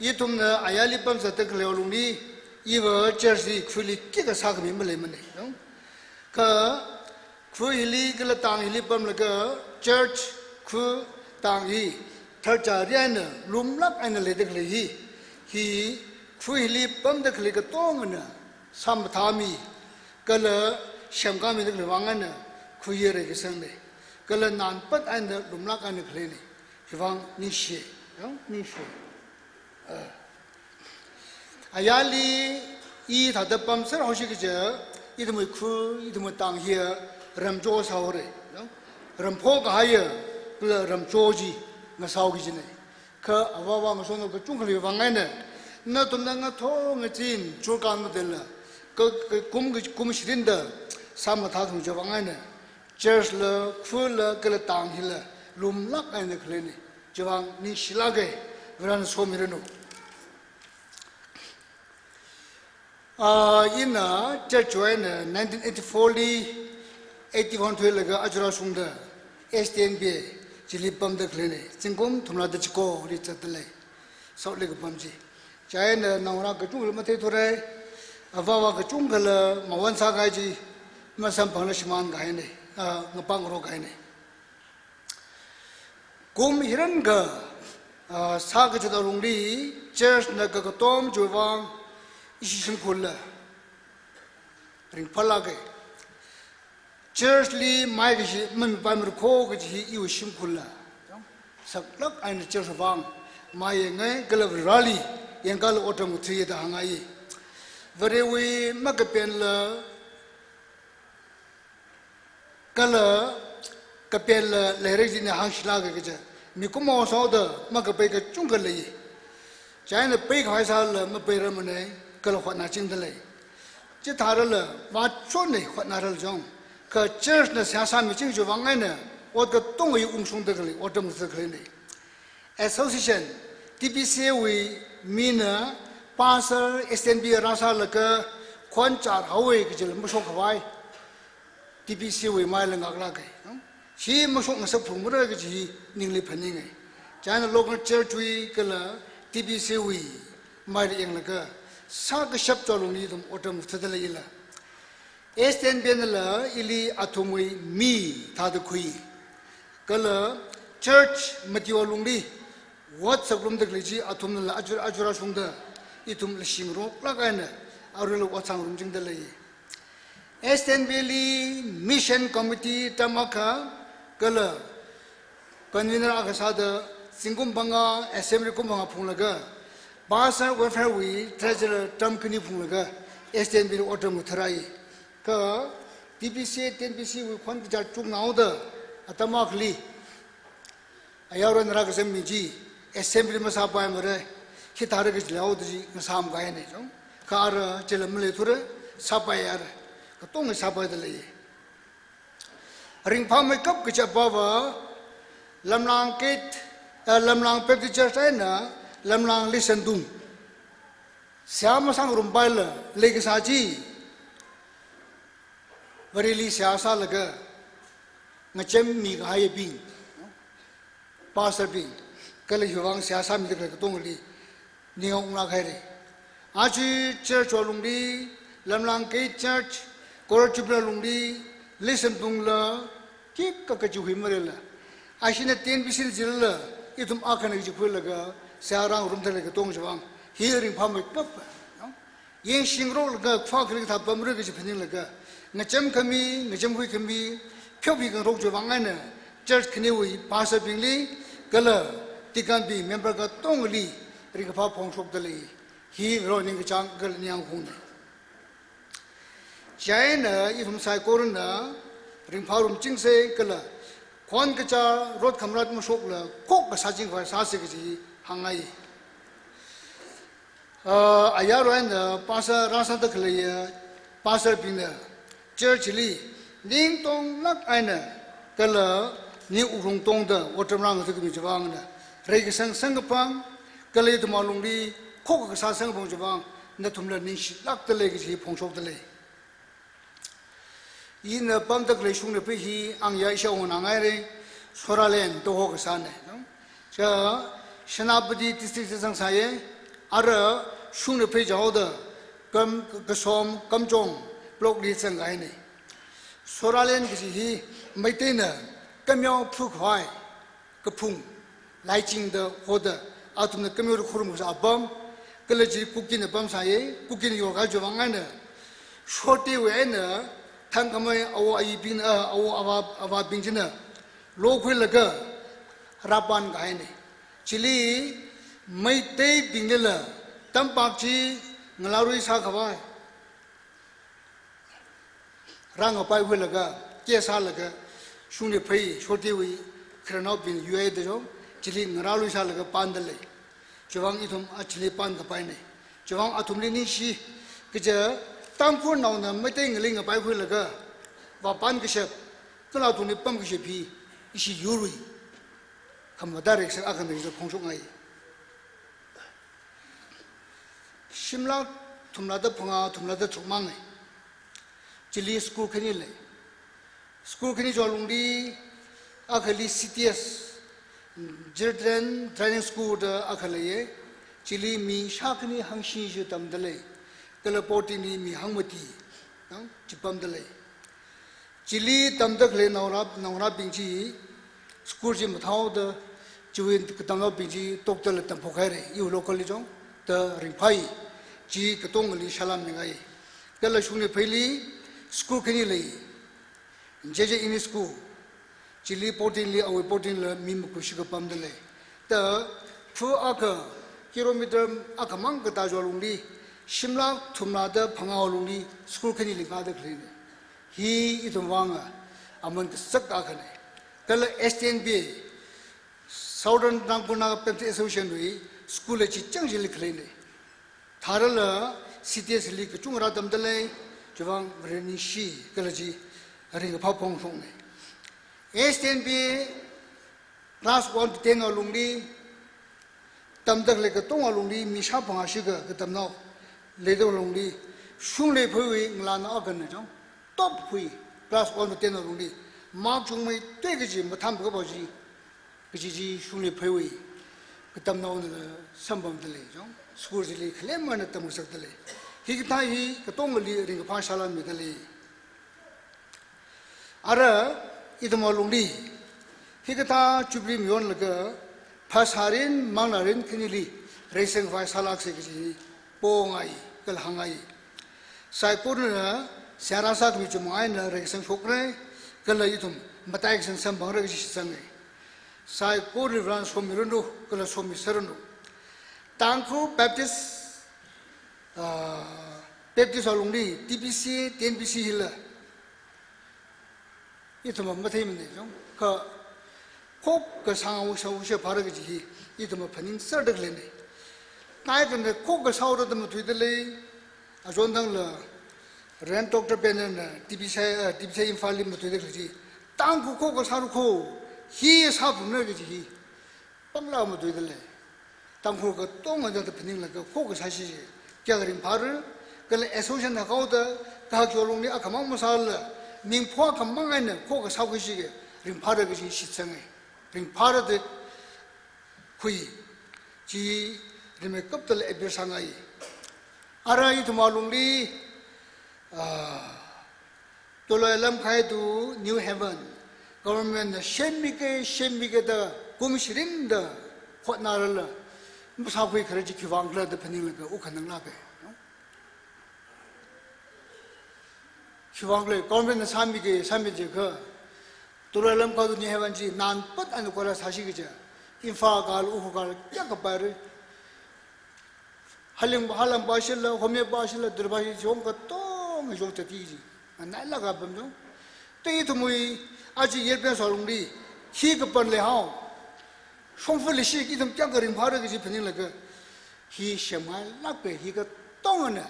Ithumna ayarli pamzatda khalei alungli, iva church li khuili khikha sākhami maleimana, no? Kha, khui hili kala tang hili pamlaga church, khui, tang hi tharchari eina lumlāk eina leida khalei hi, hi khui hili pamda khalei katongana sāmathāmi kala semkāmida khalei vang eina khui hi reikasangna. Kala nganpat eina lumlāk eina khaleina. Hivang ningshi, ya, ningshi. Ayarli i thāda pamser haosi kaja, ithumwui khui, ithumwui tang hiya ramcho sāhaora, no? Rampho kahaiya, kala ramcho chi ngasāhao kajina. Kha avāva ngasotnao kachungkhali vang eina, nathumna ngathor ngazin churkān madala, ka, ka kum, ka kum shirinda sāmathāthung chiwui vang eina, church la, khui la, kala tang hila lumlāk eina khaleina. Chiwui vang ningshilāka, Varena somiranu. Ah, ina church wui eina nineteen eighty-four li eighty-one thuilaga aja rāshungda S T N B A chili pamda khaleina. Zingkum thumrāda chikoli zatdalei. South li kapam chi. Chieina naongarā kachungkha matheithura, avāva kachungkhala mawon sākahai chi, masamphangla shimānkahaina, ah, ngapāngarokkahaina. Kum hiyākha, ah, sākazat alungli, church na kakatom chiwui vang, ishi shimkhurla ringphālāka. Church li maikashi mamipaimara kho kaji hi iwui shimkhurla saklāk eina church vang maiyangai, kala Vareli yangkala otram ngathāya da hāngngai. Varewui makapenla kala kapenla leira jina hāngshilāka kaja. Mikumo sāhaoda makapai kachungkha lei. Chieina peikhavai sālala mapeirarmana, kala hotnāchingdalei. Chithārala, vāchonna hotnārala chong, kha church na seihā sāmiching chiwui vang eina, ot katonga hi ungshungda khalei, otram ngathāda khaleina. Association, T B C A wui mina, pastor, S T N B A rāsālaga, khon char haowa kajila mashokkhavai. T B C A wui maila ngaklāka, no? Chi mashok ngasakphungmara kaji hi ningli phaninga. Chieina local church wui kala T B C A wui maila yanglaga, sākashap chi alungli ithum otram ngathāda leila. S T N B A nala ili athumwui mi thāda khui. Kala church mati alungli, ot saklumda khalei chi athumnala aja, aja rāshungda, ithum lashing roklāk eina, aruila ot sāngarumchingdalei. S T N B A li Mission Committee tam akha, kala convener akha sāda, zingkum phangā, assembly kum phangā phunglaga, Pastor Welfare wui Treasurer tam khani phunglaga, S T N B A li otram ngathārai. Kha T B C A, T N B C wui khon kachar chukngaoda, atam akhali, ayarwui eina rākazang mi chi, Assembly masāpaimara, hithāra kaji leoda chi ngasāmkahaina chong. Kha ara chila maleithura, sāpaiyara, katonga sāpaida lei. Ringphāmeikap kaja pava, Lamlang Gate, eh, Lamlang Baptist Church eina Lamlang Leishantung. Seihā masāngarumpaila leikasā chi, Vareli seihā sālaga ngachemmikahaibing, pastor bing, kala hiwui vang seihā sāmida khalei katongali ningyāng ungla khaira. Aja church wui lungli, Lamlang Gate Church, Choral Jubilee lungli, Leishantungla, khikha kachihui marela. Ashi na ten percent jilala, ithum akhana kaji khuilaga, seihā rāngarumda khalei katonga chiwui vang, hi ringphāmeikap, no? Yangshing rokla kha khali kathā pamra kaji phaninglaga, ngachemkhami, ngachemhuikhami, pheomi khangarok chiwui vang eina, church khaniwui pastor bingli, kala deacon bing member katongali, ringkaphā phongshokda lei. Hi Varewui ningkachāng kala ningyāng unghaina. Chieina ithum saikorana ringphārumchingsa kala, khon kachā rot khamarat mashokla, khokkha sāchingkhavai sāsa kaji hāngngai. Ah, ayarwui eina pastor rāsāda khalei, ah, pastor bingna church li ningtonglāk eina kala ning wuklung tongda otram rāngathākhami chiwui vangna reikasang samkaphang kala ithumwui lungli khokkha kasā samkaphang chiwui vang nathumla ningshilākda lei kaji phongshokda lei. Ina pamda khalei shungli phei hi angya isha ong nganāngaira, Soralen da hokasāna. Cha Senapati district chi zangsāya, ara shungli phei jaoda Kam, Kasom, Kamjong block li zangkahaina. Soralen kaji hi Meiteina kameo phukhavai kaphung, laichingda hoda, athumna kameoda khorumkasā apam, kala chi Kukina pamsāya, Kukina yorkahai chiwui vang eina, shotewui eina, thangkhamei awo ayibing, ah, awo avā, avābing china lokhuilaga rāpankahaina. Chili Meiteibinglila tampak chi ngalārui sākhavai rāngapaikhuilaga, khe sālaga, shungli phei shotewui khararnaobing yuida chong, chili ngarālui sālaga panda lei. Chiwui vang ithum achili pankapaina. Chiwui vang athumli ningshi, kaja Tangkhulnaona Meitei ngalei ngapaikhuilaga vāpankashap, kala athumli pamkashap hi ishi yurwui khamatā reikasang akhana kaji phongshokngai. Shimlak thumlada phangā, thumlada tharuk māngai. Chili school khani lei. School khani chiwui lungli akhali C T S, Children Training School da akha leiya. Chili mi shākhani hangshi chi tamda lei. Kala boarding li mi hangmati, nang, chi pamda lei. Chili tamda khalei naongarā, naongarābing chi school chi mathāhaoda, chiwui katamnaobing chi tokdala tamphok haira, iwui local li chong, da ringphai, chi katongali salam ningai. Kala shungli pheili school khani lei, J J English School, chili boarding li, awui boarding la mi makushi kapamda lei. Da phu akha kilometer akhamang katā chiwui lungli, shimlak thumlada phangāwui lungli school khani leikāda khaleina. Hi ithum vanga aman kasak akhana. Kala S T N B, Southern Tangkhul Naga Baptist Association wui school la chi chang chili khaleina. Tharala C T S li kachungkha rātamda lei, chiwui vang Vare ningshi kala chi ringkaphā phongshokna. S T N B class one to ten wui lungli, tamda khalei katongawui lungli, mi shāphangā shikha katamnao leida lungli, shungli pheiwui ngalānao akhana chong, top hui, class one to ten wui lungli, mark chungmeithui kaji mathāmei kapao chi, kaji chi shungli pheiwui katamnaona samphangda lei chong, school chili khalem eina tamngasakda lei. Hikathā hi katongali ringkaphā salam mida lei. Ara ithumwui lungli, hikathā Jubilee mayonlaga, phasārin, manglārin khanili, reisang khavai sālāksa kaji pongai, kala hāngai. Saikorana seihā rāsākhami chiwui vang eina reisang shokra, kala ithum mataikasang samphangra kaji shitsangai. Saikora Varena somiranu, kala somiseranu. Tangkhul Baptist, ah, Baptist wui lungli, T B C, T N B C hila, ithum matheimana chong, kha Khokkha sāngasaoshe phāra kaji hi, ithum phaningsāda khaleina. Kaikhana khokkha sāhaora da matuida lei, achon tangla Reverend Doctor Banner na T B C, eh, T B C Imphal li matuida khalei chi, Tangkhul khokkha sāra kho, hi sāphungna kaji hi, pāngla matuida lei. Tangkhul katonga da phaninglaga khokkha sāshi, kayākha ringphāra, kala association na kaoda, kahak yolungli akhamang masāla, mingpho akhamang eina khokkha sākhuishi, ringphāra kaji shitsanga, ringphāra da khui, chi rimeikaptala appeal sāngai. Ara ithum alungli, ah, Tuloi Lamkhai to New Haven, government na semmike, semmike da kum shirin da hotnarala, masākhuikharar chi khiwuivang khala da phaninglaga wukkhanang lāka. Khiwuivang khala, government na sāmike, sāmi jiakha, Tuloi Lamkhai to New Haven chi nānpat eina kora sāshi kaja, Imphal kala Ukhrul kala kayākha paira. Haling, Halang pāshila, Home pāshila, Dura pāshila, shong katonga shong tati ji. Anai laga pam jong. Te ithumwui, aja Air Base alungli, hi kapan leihao. Shongfa leishi, ithum kayākha ringphāra kaji phaninglaga, hi semngailāka, hi katongana,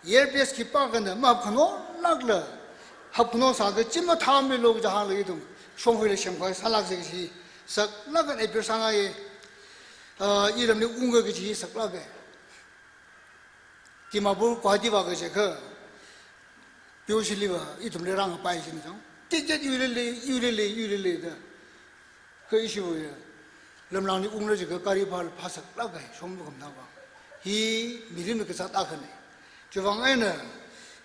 Air Base khipākhana mahapkhano lākla, hapkhano sāga chi mathāmilu kaja hānglaga ithum shongfali semkhavai sālāksa kaji saklāk eina appeal sāngai. Ah, iramli ungga kaji saklāka. Dimapur Guwahati vāka jiakha, P O C li va ithumli rāngapai jina jong, ticket yurili, yurili, yurili da. Kha ishiwui ya, lamlangli ungra jiakha gari bhara phāsaklāka, shongfa khamathā va. Hi mirinli kazāt akhana. Chiwuivang eina,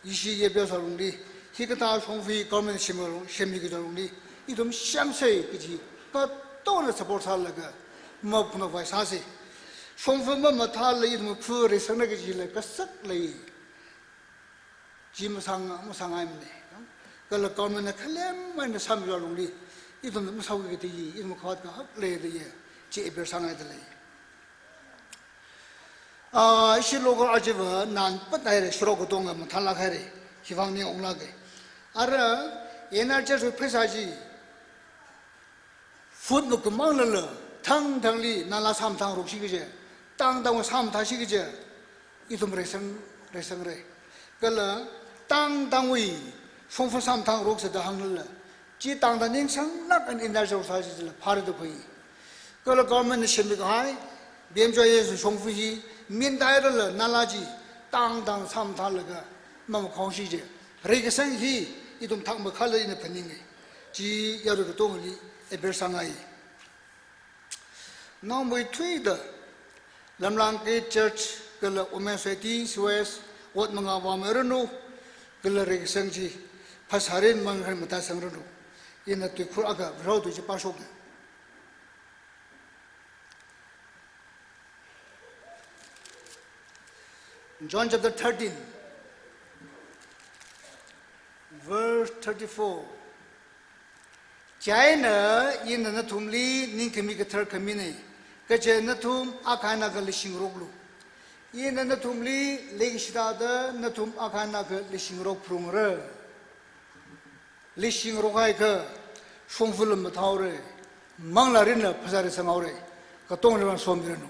ishi Air Base alungli, hikathā shongfa government semmi alung, semmi kaji alungli, ithum semsa kaji, katongana support sālaga, mahapkhano khavai sāsa. Shongfa mamathāla ithum phu reisangna kajila kasak lei. Chi masāng, masāngaimana. Kala government na khalem eina sāmi alungli, ithum masākhui kaji, ithum khavāt kahak leida ya, chi appeal sāngaida lei. Ah, ishi local aja va nānpat haira, sharok katonga mathālāk haira, khiwuivang ning unglāka. Ara, N R G S wui pheisā chi, foot makumang lala, thangthangli nala sāmathāngarokshi kaja, tangtang sāmathāshi kaja, ithum reisang, reisangra. Kala tangtangwui shongfa sāmathāngaroksa da hānglala, chi tangtang ningsanglāk eina N R G S sāshi jila phāra da khui. Kala government na semmi kahai, B M G Y S shongfa hi, mintailala nala chi, tangtang sāmathālaga, mamakhaoshi kaja, reikasang hi, ithum thak makhala ina phaninga. Chi yarui katongali appeal sāngai. Naomeithuida, Lamlangka Church kala Women Society, C Y S, ot mangā vāmeiranu, kala reikasang chi, phasārin mangkhan matāsangranu. Ina tuikhur akha, rao tui chi pāshokna. John chapter thirteen, verse thirty-four. Chieina ina nathumli ningkhami kathar khamina, kaje nathum akha eina akha leishingaroklu. Ina nathumli leikashi thāda nathum akha eina akha leishingarok phungra. Leishingarok haiakha, shongfala mathāhaora, manglārinla phasā reisanghaora, katonga Varena somiranu.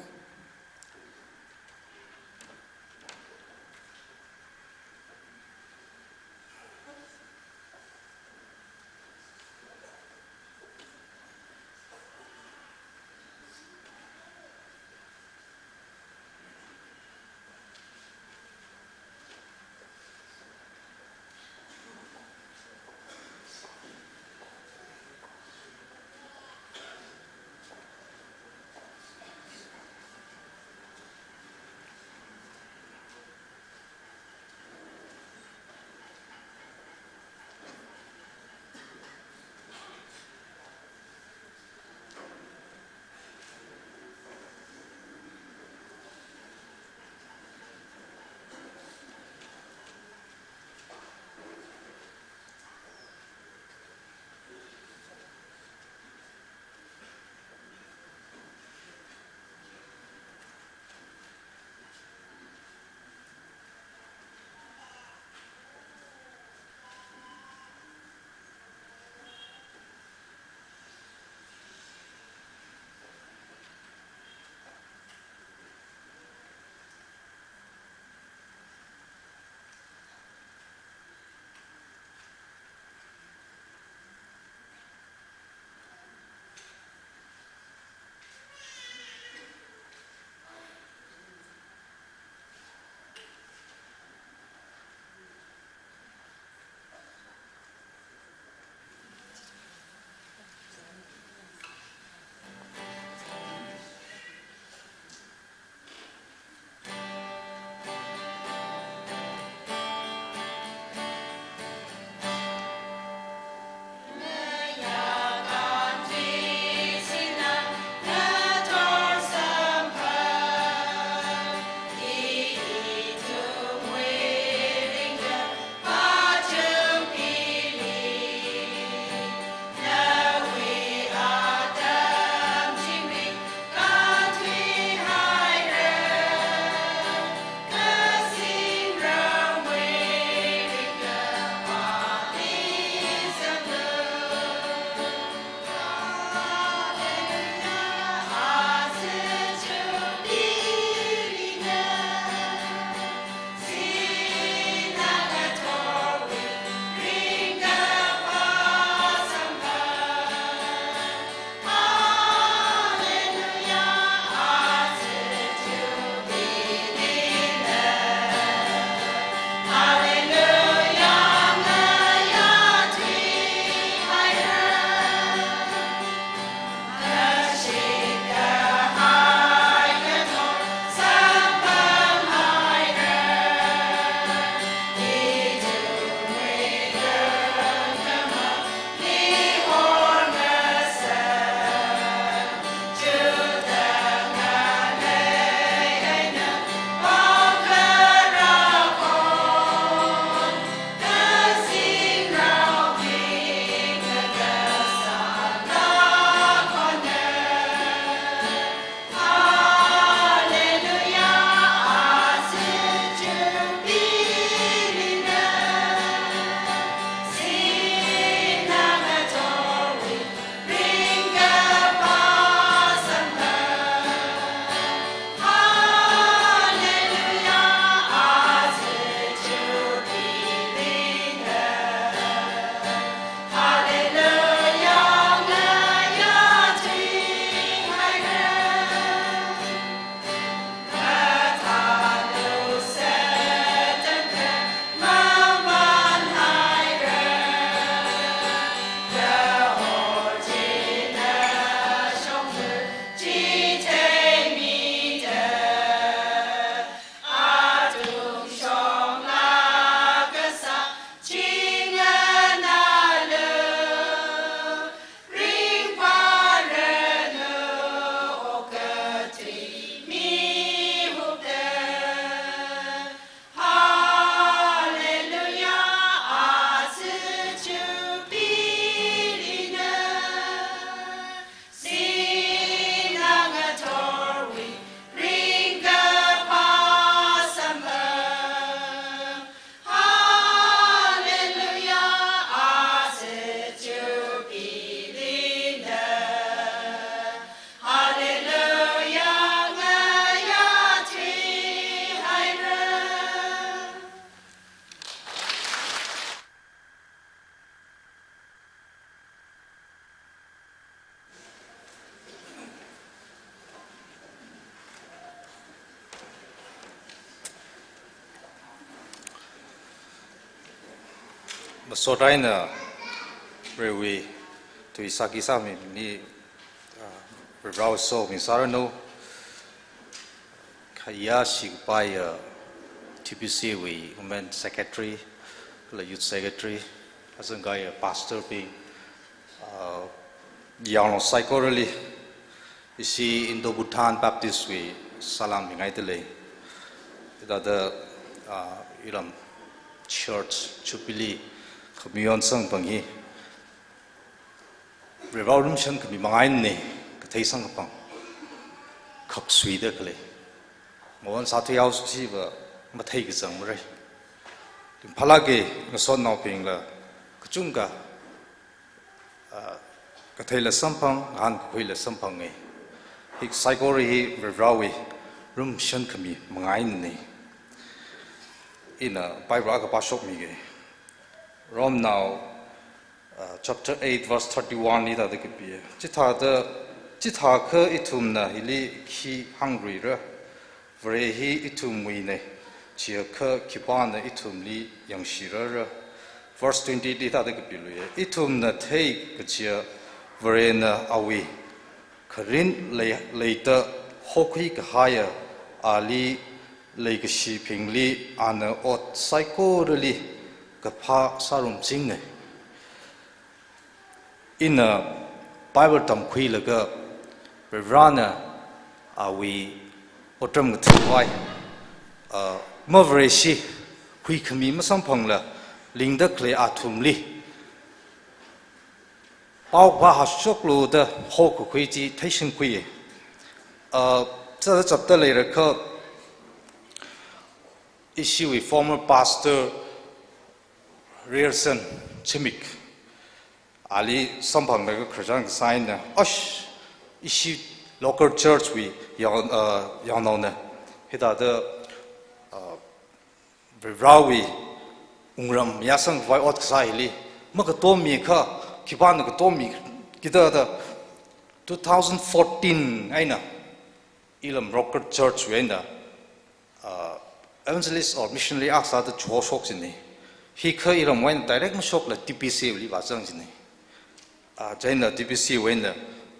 Masot eina Varewui tui sāki sāmi ni, ah, Varewui somi sāranu. Khayā shikapaiya T B C wui Women Secretary, kala Youth Secretary, azangkaiya Pastor bing, ah, yanglu saikorali, ishi Indo Bhutan Baptist wui salam mingaidalei. Hithāda, ah, iram Church Jubilee khamiyon samphang hi Varewui rumshan khami mangānei, kathei samkaphang khaksuida khalei. Mawon sāthui haosi va mathei kazang marei. Ringphālāka, ngasotnaobingla kachungkha, ah, katheila samphang, ngahānkakhuila samphanga. Hi saikora hi Varewui rumshan khami mangānei. Ina Bible akha pāshokmiga. Romnao, ah, chapter eight verse thirty-one li hithāda kapi. Chithāda, chithākha ithumna hili khi hāngluira? Vare hi ithumwuinei, chiakha khipāna ithumli yangshirara? Verse twenty li hithāda kapiluiya. Ithumna theikachiya Varena awui kharin lei, leida hokhui kahaiya ali leikashibingli ana ot saikorali kaphā sārumchinga. Ina Bible tamkhuilaga Varena awui otram kathāwui, ah, mavareshi huikhami masamphangla lingda khalei athumli paokaphā hāshoklu da hokakhui chi theishingkhui. Ah, chithāda chapter leirakha ishiwui former pastor Rierson Chimik ali samphanglaga khararchan kasā eina, ash, ishi local church wui yang, ah, yangnaona hithāda, ah, Varewui wungram yāsangkhavai ot kasā hili makatomiakha, khipāna katomi kida da, two thousand fourteen eina ilam local church wui eina, ah, evangelist or missionary akha sāda chihoshok jina. Hikha iramwui eina direct mashokla T B C li vāzang jina. Ah, chieina T B C wui eina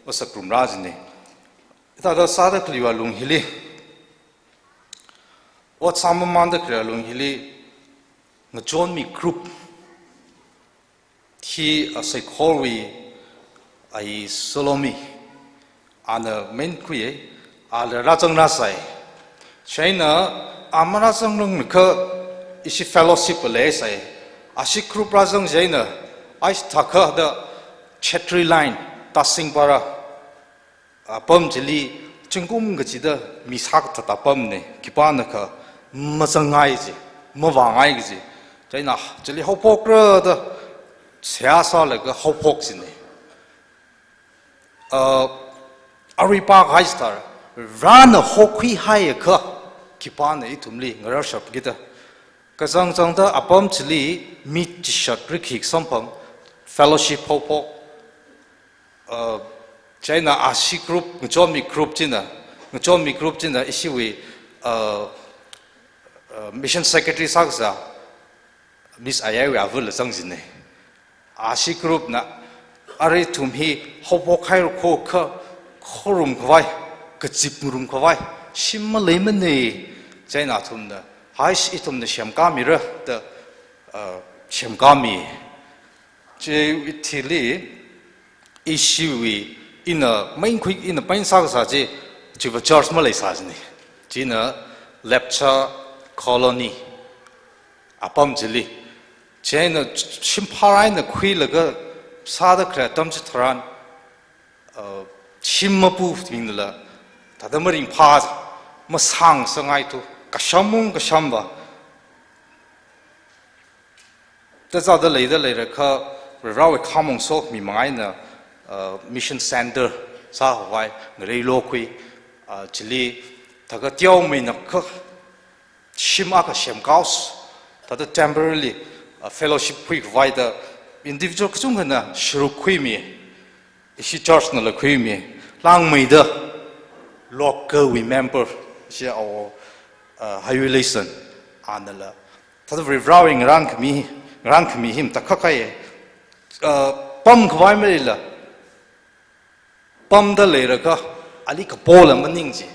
masāngarumrā jina. Hithāda sāda khaleiwui alung hili, ot sāmamānda khalei alung hili, ngachonmi group hi, ah, saikorwui, ah, Salome, ana main khuiya, ala rāzangrāsai. Chieina a marāzangrangakha ishi fellowship leisai. Ashi group rāzang chieina, ai thākha da Chetri Line, Tasingpara apam chili zingkum kachida mi sākathat apamna, khipānakha mazangngai kaji, mavāngai kaji. Chieina chili haophokra da seihā sālaga haophok jina. Ah, arui pākahai chithāda, Varena hokhuihaiakha khipāna ithumli ngararshap kida. Kachangchangda apam chili mi chishat rikhi samphang, fellowship haophok, ah, chieina ashi group, ngachonmi group china, ngachonmi group china ishiwui, ah, ah, mission secretary sākasā Miss Ayai wui avāla zang jina. Ashi group na arui ithum hi haophok hairakho kha khorumkhavai, kazipngarumkhavai shim maleimana. Chieina athumna, haish, ithumna semkāmira da, ah, semkāmi. Chi thili ishiwui ina main khui, ina pain sākasā chi, chiva church maleisā jina. China Lepcha Colony apam chili. Chieina shimphar eina khuilaga sāda khalei atam chitharan, ah, shim mapubingnala, thāda maringphā, masāngasakngai thu, kasham ung kasham va. Thāda leida leirakha, Varewui khamong sokhami manga eina, ah, mission center sākhavai ngareilo khui, ah, chili thākha teomeina kha shim akha semkahaosa, thāda temporarily, ah, fellowship khuikhavai da individual kachungkhana sharuk khuimi, ishi church nala khuimi, langmeida local wui member, ishi awo, ah, Hayuileison, anala thāda Varewui ngarānkhami, Ngarān khami hi matakhak kahai. Uh, pamkhavai maleila, pamda leilakha, ali kapola maning chi.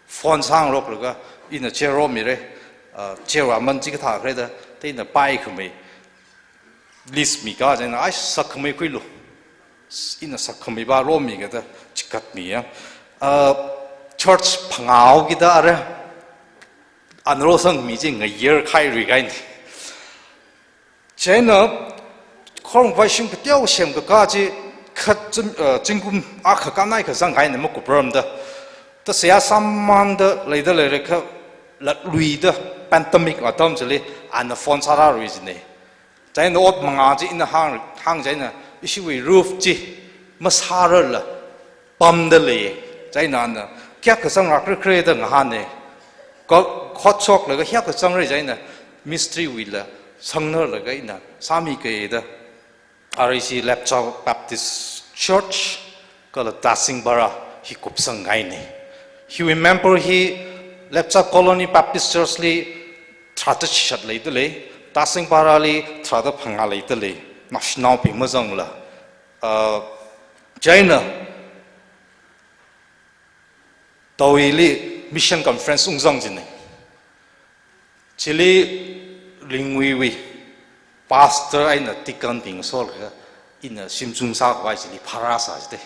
Phone sāngaroklaga, ina chair romira, uh, chair aman chikathā khalei da, thāda ina paikhamei list mikā chieina, ai, sakkhamei khuilu. Ina sakkhamei va romi kajida, chikatmi ya. Uh, church phangā haokida ara, ana rosangmi chi ngayar khairui kahaina. Chieina, khorumkhavai shim kateokha semkakā chi, kha zing-, uh, zingkum akha kanai kazang kahaina makupramda. Thāda seihā sāmanda leida leilakha, latluida, pandemic atam chili, ana phone sārarui jina. Chieina ot mangā chi ina hāng, hāng chieina, ishiwui roof chi masārarla, pamda lei. Chieina ana, kayākha zangrākra khala da ngahāna. Ko-, khotsoklaga kayākha zangra chieina, mistri wuila sangnaklaga ina sāmi kajida. R E C Lepcha Baptist Church, kala Tasingbara hi kupsang kahaina. Hiwui member hi Lepcha Colony Baptist Church li tharāda chishat leida lei, Tasingbarali tharāda phangā leida lei, naoshinaobing mazangla. Uh, chieina, Taoyili mission conference ungzang jina. Chili Lingwuiwui pastor eina deaconbing solaga, ina shimzung sākhavai chili phārāsā jida.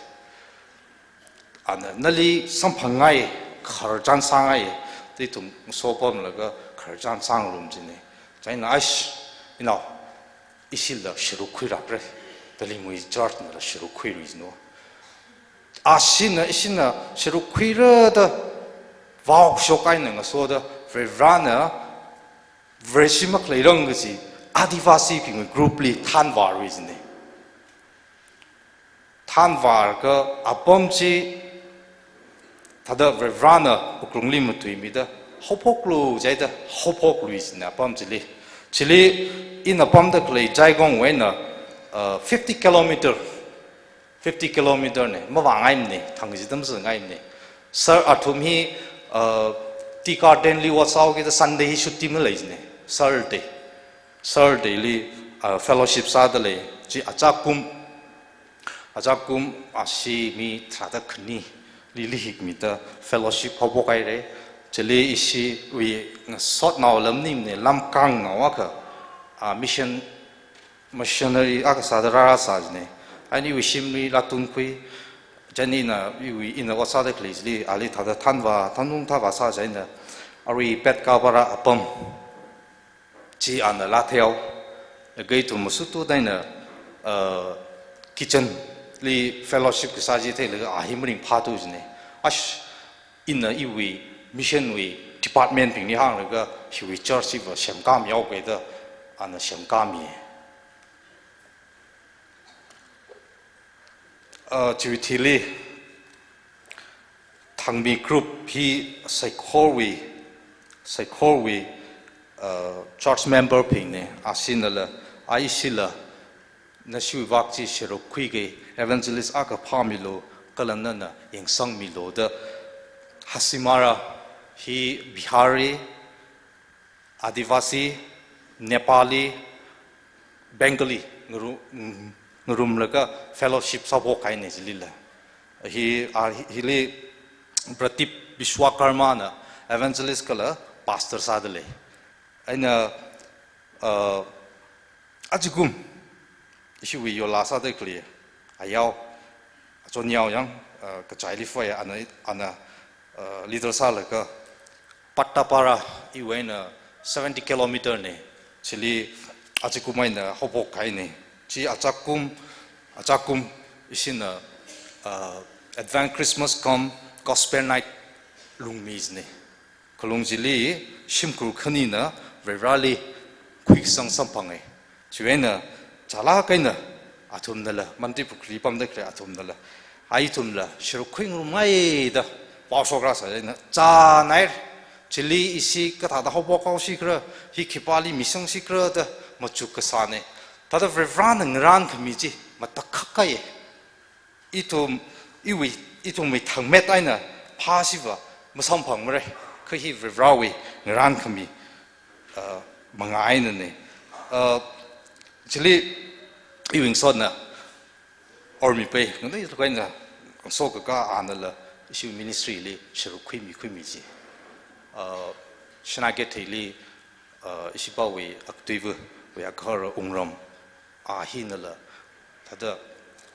Ana, nali samphangngai, khararchan sāngai, da ithum sopamlaga khararchan sāngarum jina. Chieina, aish, inao, ishila sharuk khuirākra, da Lingwui church nala sharuk khuirui jina. Ashina, ishina sharuk khuira da, vaoshok eina ngasoda, Varivarana, Vareshi makhaleirang kaji, Adivasibingwui group li thanvārui jina. Thanvālaga apam chi, thāda Varivarana Ukrungli matuimida, haophoklu jida, haophoklui jina apam chili. Chili ina pamda khalei Jaigong wuina, uh, fifty kilometer, fifty kilometer na, mavāngaimana, thang chi tamzangaimana. Sir athum hi, uh, tea garden li ot sāhaokida Sunday hi chutti malei jina, Saturday. Saturday li, uh, fellowship sāda lei, chi achakum, achakum ashi mi tharāda khani, li lihik mida fellowship haophok haira. Chili ishiwui ngasotnao lam maningmana, lamkāngnao akha, ah, mission, missionary akha sāda rārāsā jina. Eina iwui shimli laa tungkhui, chieina iwui ina ot sāda khalei chili, ali thāda thanvā, thanung thanvāsā chieina, arui Petkapara apam chi ana laa theihaowa, laga ithum masutu da ina, uh, kitchen li fellowship kasā chi theilaga a hi maringphāthu jina. Ash, ina iwui mission wui department bingli hānglaga hiwui church hiva semkāmihaowa kajida ana semkāmi. Uh, chiwui thili, Thangmi group hi saikorwui, saikorwui, uh, church member bingna, ashinala, aishila, nashiwui vak chi sharuk khuiki, evangelist akha phāmilu, kala nana yangsangmilu da, Hasimara hi Bihari, Adivasi, Nepali, Bengali, ngaru-, ngarumlaga fellowship sāphok kahaina chilila. Hi, ah, hi-, hili Pratip Vishwakarma na evangelist kala pastor sāda lei. Eina, uh, ajakum, ishiwui yola sāda khalei, ayao, achon yao yang, uh, kachaili faya ana, ana, uh, leader sālaga, Pattapara iwui eina seventy kilometer na, chili ajakum eina haophok kahaina. Chi ajakum, ajakum ishina, uh, Advent Christmas cum Gospel Night lungmi jina. Khalung chili shimkhur khanina Varivarali khuikasang samphanga. Chiwui eina chālāk eina athumnala, Mantripukhri pamda khalei athumnala, aithumla sharuk khuingarumngai da vaoshok rāsā eina, chānai, chili ishi kathāda haophok haosi khala, hi khipāli misangsi khala da machuk kasāna. Thāda Varivarana ngarān khami chi matakhak kahai. Ithum, iwui, ithumwui thangmet eina phāsiva masamphangmara, kha hi Varivarawui ngarān khami, uh, manga einana. Uh, Chili, iwui ngasotna, ormipai, nganui lukhaina, ngasot kaka anala, ishi ministry li, sharuk khuimi khuimi chi. Uh, Shanai Keitheili, uh, ishi pawui, aktuiva, wui akhara Wungram, a hinala, thāda,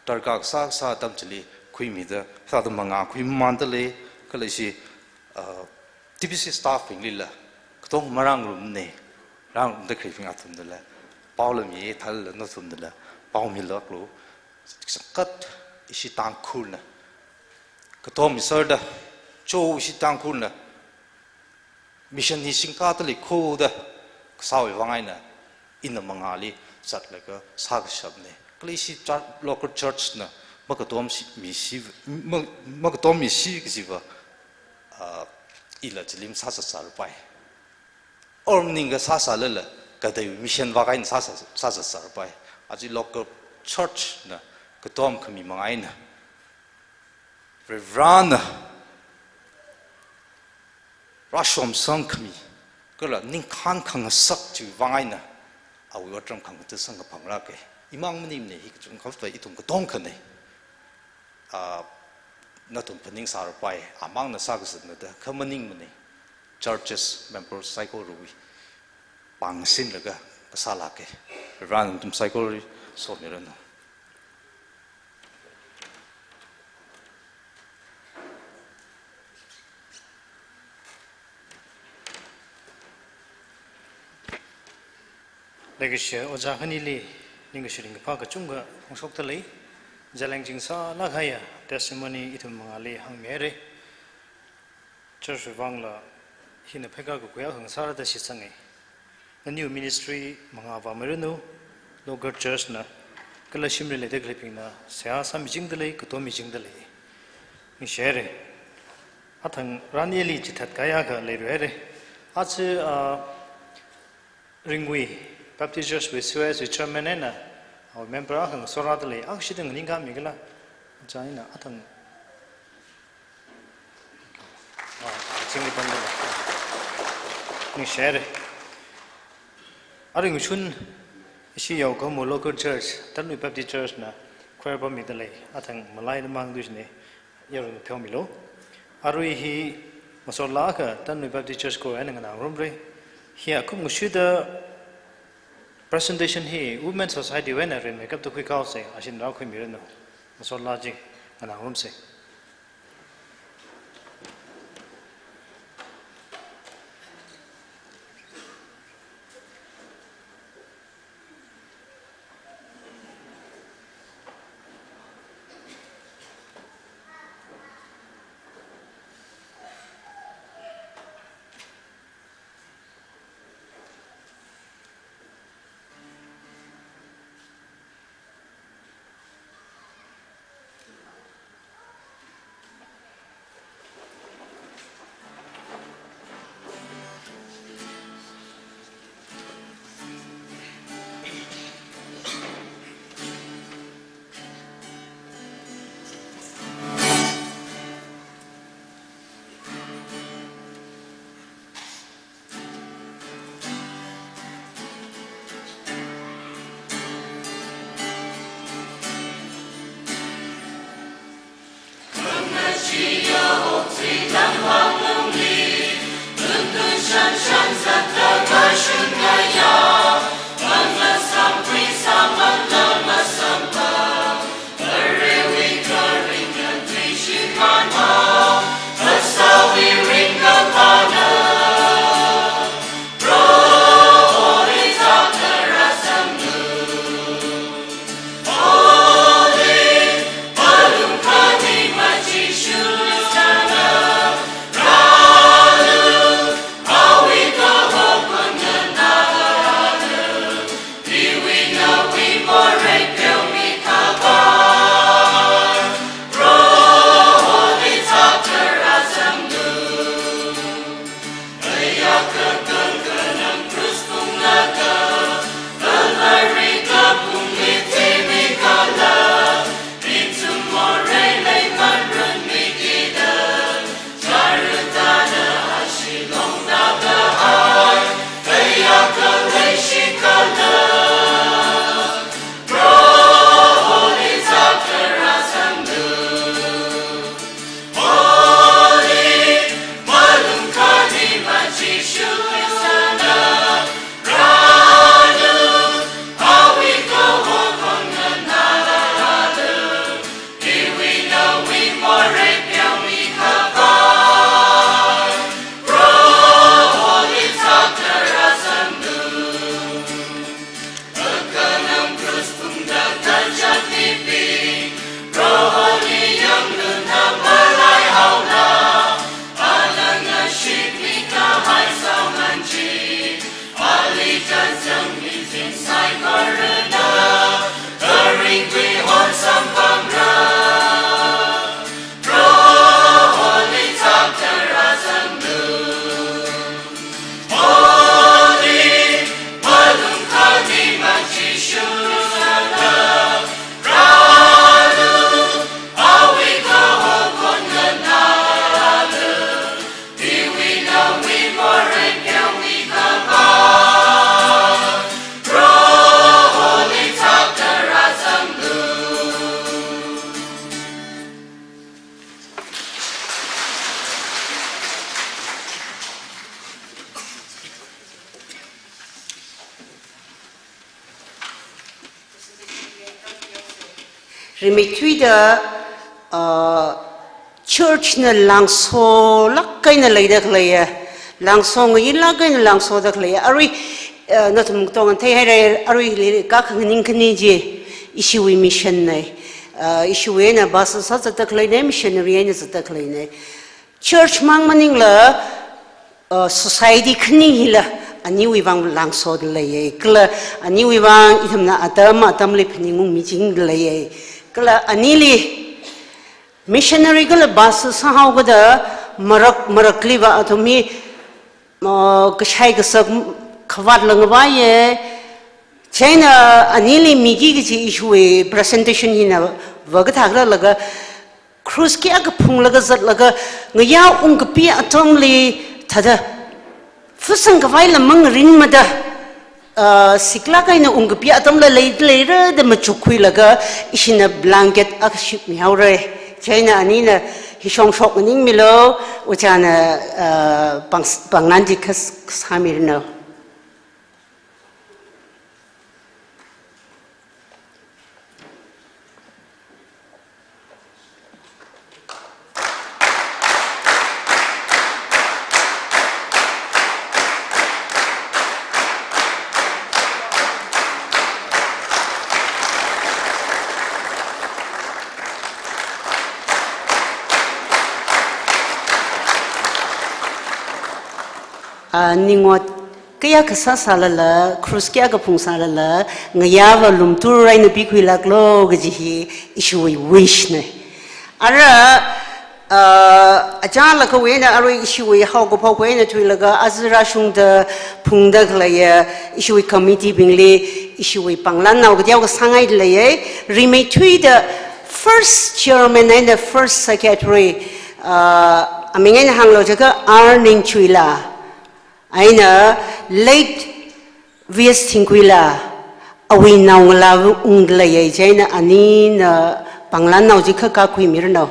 darkar kasā kasā atam chili, khuimida, thāda mangā khuimamanda lei, kala ishi, uh, T B C staff bing lila, katong marāngarumna, rāngarumda khalei bing athumnala, paola mi, thālala nathumnala, pao milāklu, sangkat ishi Tangkhulna, katom miserda, cho ishi Tangkhulna, mission hi singkata leikhuda, kasāwui vang eina, ina mangāli zatlaga sākashapna. Kala ishi church, local church na, makatom si, mi si, ma-, makatom mi si kajiva, ah, ila chili masāsāsārapai. Or maningakha sāsālala, katei mission vang eina sāsā, sāsāsārapai. Aja local church na, katom khami manga eina, Varivarana, rāshomsang khami, kala ningkhān khangasak chiwui vang eina, awui otram khangatei sangkaphanglāka. Imang maningmana hi kachungkha ithum katongkhana. Ah, nathum phaningsārapai, amangna sākazatna da, kha maningmana. Churches, members, saikorawui, pāngsinlaga, kasālāka. Varivarana nathum saikora somiranu. Leikashiya ojā khanili, ningkashi ringkaphā kachungkha phongshokda lei, zaleng ching sālāk kahaiya, testimony ithum mangāli hāngmihaira. Church wui vangla, hina pheikar kakhuiya hāngsāra da shitsanga. Naniwui ministry mangā vāmiranu, local church na, kala shimli leida khaleibingna, seihā sāmichingda lei, katom michingda lei. Ningshihaira. Athang rani li chithat kayākha leiruihaira. Aja, ah, Ringui, Baptist Church wui C Y S wui chairman eina, awui member akha ngasorāda lei, akha shida nganingkāmi kala, chang eina athang. Ah, chingri pamda lei. Ningshihaira. Arui ngashun, ishi Yaokahmo local church, Tanlui Baptist Church na, choir pammida lei, athang malaida mang duishine, yarui pheomilu. Arui hi ngasorlākha Tanlui Baptist Church ko eina nganāngarumra. Hi akum ngashida presentation hi Women Society wui eina rin makeup da khuikahaosa, ashin rākhuimiranu. Ngasorlā chi nganāngarumsa. Rimeithuida, uh, church na langsolāk eina leida khaleiya, langso ngayinlāk eina langsoda khaleiya. Arui, uh, nathum katonga theihaira, aruili kakhanganing khani chi, ishiwui mission na. Uh, ishiwui eina pastor sā zatda khaleina, missionary eina zatda khaleina. Church mang maningla, uh, society khani hila aniwui vang langsoda leiya. Kala aniwui vang ithumna atam atamli phaningung michingda leiya. Kala anili missionary kala pastor sāhaokida marak, marakliva athum hi, uh, kashai kasak khavāt langvaiya. Chieina anili miki kaji ishiwui presentation hina vākathā khala laga, cross kayākha phunglaga zatlaga, ngayā ungkapi atamli thāda, fusang khavai lamang rinmada, ah, siklāk eina ungkapi atamla lei, leira da machukkhuilaga, ishina blanket akha shipmihaora. Chieina anina hishong shoknganing milu, ojāna, ah, pang, pangnan chi kas, kasāmiranu. Ah, ningot kayākha sāsālala, cross kayākha phungsālala, ngayāva lumtur eina pikhuilāklu kaji hi ishiwui wish na. Ara, uh, achālakha wui eina arui ishiwui haokaphok wui eina thuilaga, aja rāshungda phungda khaleiya, ishiwui committee bingli, ishiwui panglannao kateokha sāngaida leiya. Rimeithuida first chairman eina first secretary, uh, aming eina hānglu jiakha R Ningchuila. Eina late V S Thingkuila, awui naongalāva ungda leiya. Chieina anina panglannao chi khakakhuimiranu.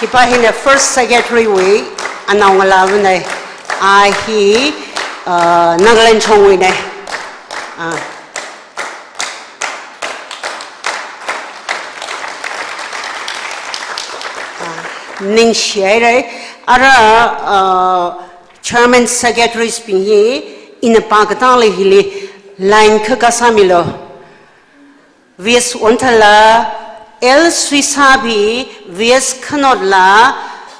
Khipā hina first secretary wui anaongalāvana, a hi, uh, Nagaland shongwuina. Ah. Ah, ningshihaira, ara, uh, chairman secretaries bing hi, ina pākatangli hili line khakha sāmilu. V S Wonthala, L Suisaphi, V S Khanotla,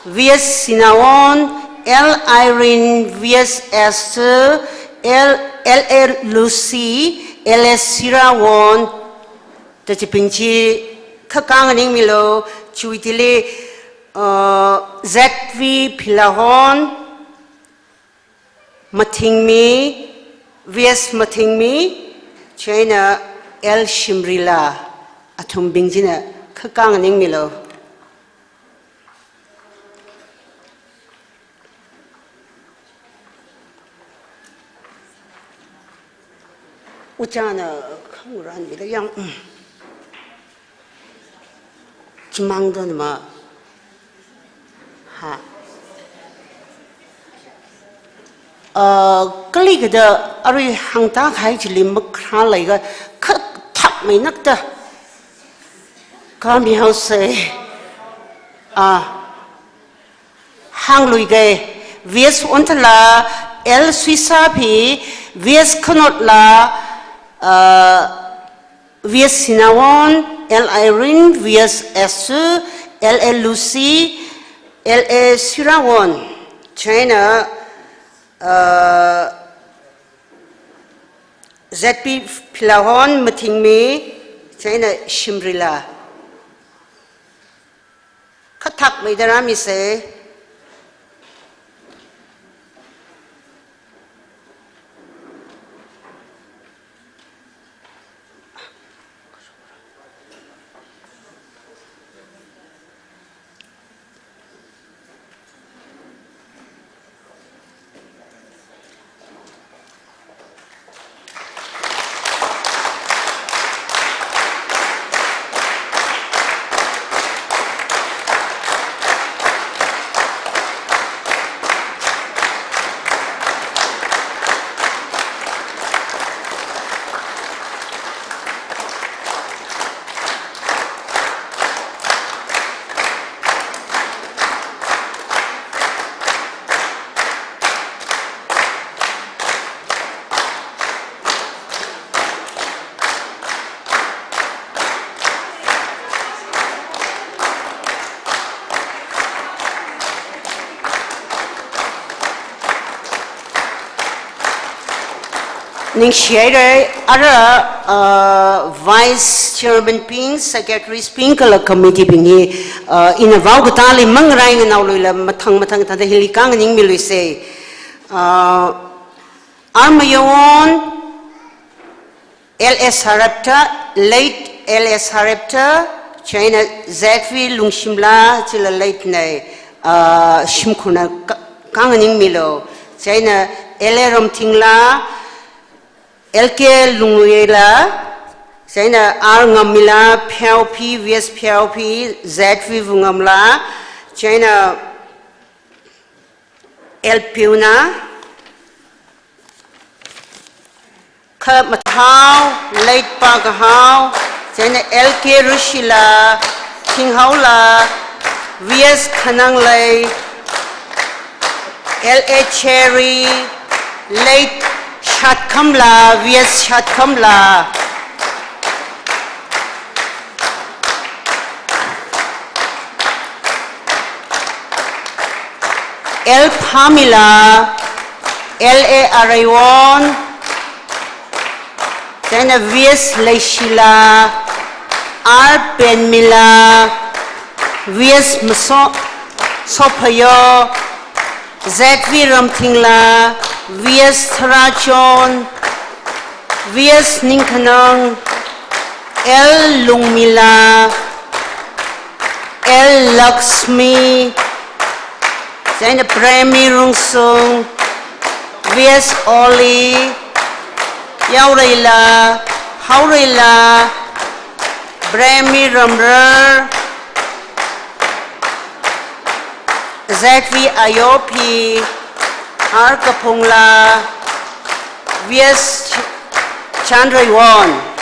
V S Sinawon, L Irene, V S Esther, L, L A Lucy, L S Sirawon, da chibing chi khakā nganingmilu, chiwui thili, uh, Z V Philahon, Mathingmi, V S Mathingmi, chieina L Shimrila, athumbing china khakā nganingmilu. Ojāna khangarānmida yang, mm. Chimang don ma. Ha. Uh, kalikada arui hāngda kahai chili makharā leiakha khathak mainakta. Kami house. Ah. Hāngluiga, V S Wonthala, L Suisaphi, V S Khanotla, uh, V S Sinawon, L Irene, V S Esther, L A Lucy, L A Sirawon, chieina, uh, Z P Philahon, Mathingmi, chieina Shimrila. Khathak maida rāmisa. Ningshihaira, ara, uh, vice chairman bing, secretaries bing, kala committee bing hi, uh, ina vaokatali mangarai nganao luila mathang mathang thāda hili khanganingmi luisa. Uh, R Mayawon, L A Sarepta, late L A Sarepta, chieina Z V Lungshimla, chila late na, uh, shimkhurna kha-, khanganingmilu, chieina L A Ramthingla, L K Lungwuila, chieina R Ngammila, Pheophi, V S Pheophi, Z V Vungamla, chieina L Piuna, Kha Mathao, late Pakahao, chieina L K Rushila, Thinghaola, V S Khananglei, L A Cherry, late Shatkhamla, V S Shatkhamla. L Phamila, L A Areiwon, chieina V S Leishila, R Penmila, V S Maso-, Sophayo, Z V Ramthingla, V S Tharachon, V S Ningkhanang, L Lungmila, L Lakshmi, chieina Premi Rungsung, V S Oli, Yaoreila, Haoreila, Premi Ramrar, Z V Ayophi, R Kaphungla, V S Ch-, Chandreiwon.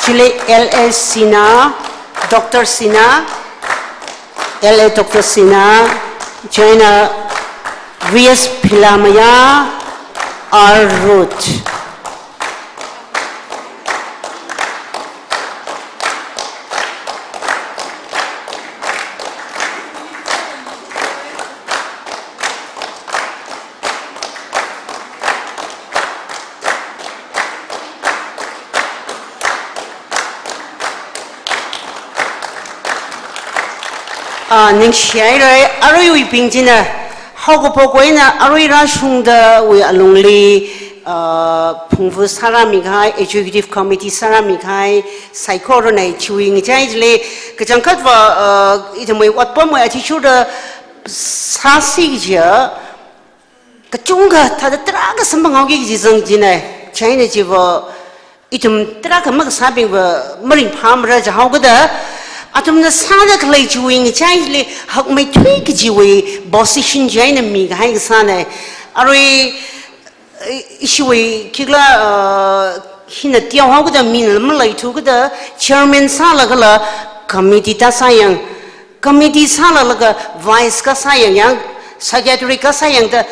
Chili L A Sinha, Doctor Sinha, L A Doctor Sinha, chieina V S Philamaya, R Ruth. Ah, ningshihaira, aruiwui bing china, haokaphok eina arui rāshungdawui alungli, ah, phungvu sārāmi kahai, Executive Committee sārāmi kahai, saikorana chiwui ngachai chili, kachangkhatva, ah, ithumwui otpamwui athishurda sāsi kaja, kachungkha thāda tarākha samphanghaoki kaji zang china, chieina chiva ithum tarākha makasābingva maringphāmara jihaokida, athumna sāda khalei chiwui ngachai chili hakmeithui kajiwui position chieina mikahai kasāna. Arui, i-, ishiwui khikhala, uh, Hina teohaokada mina maleithu kada chairman sālagala committee ta sāyang, committee sālalaga vice kasā yang, yang secretary kasā yangda,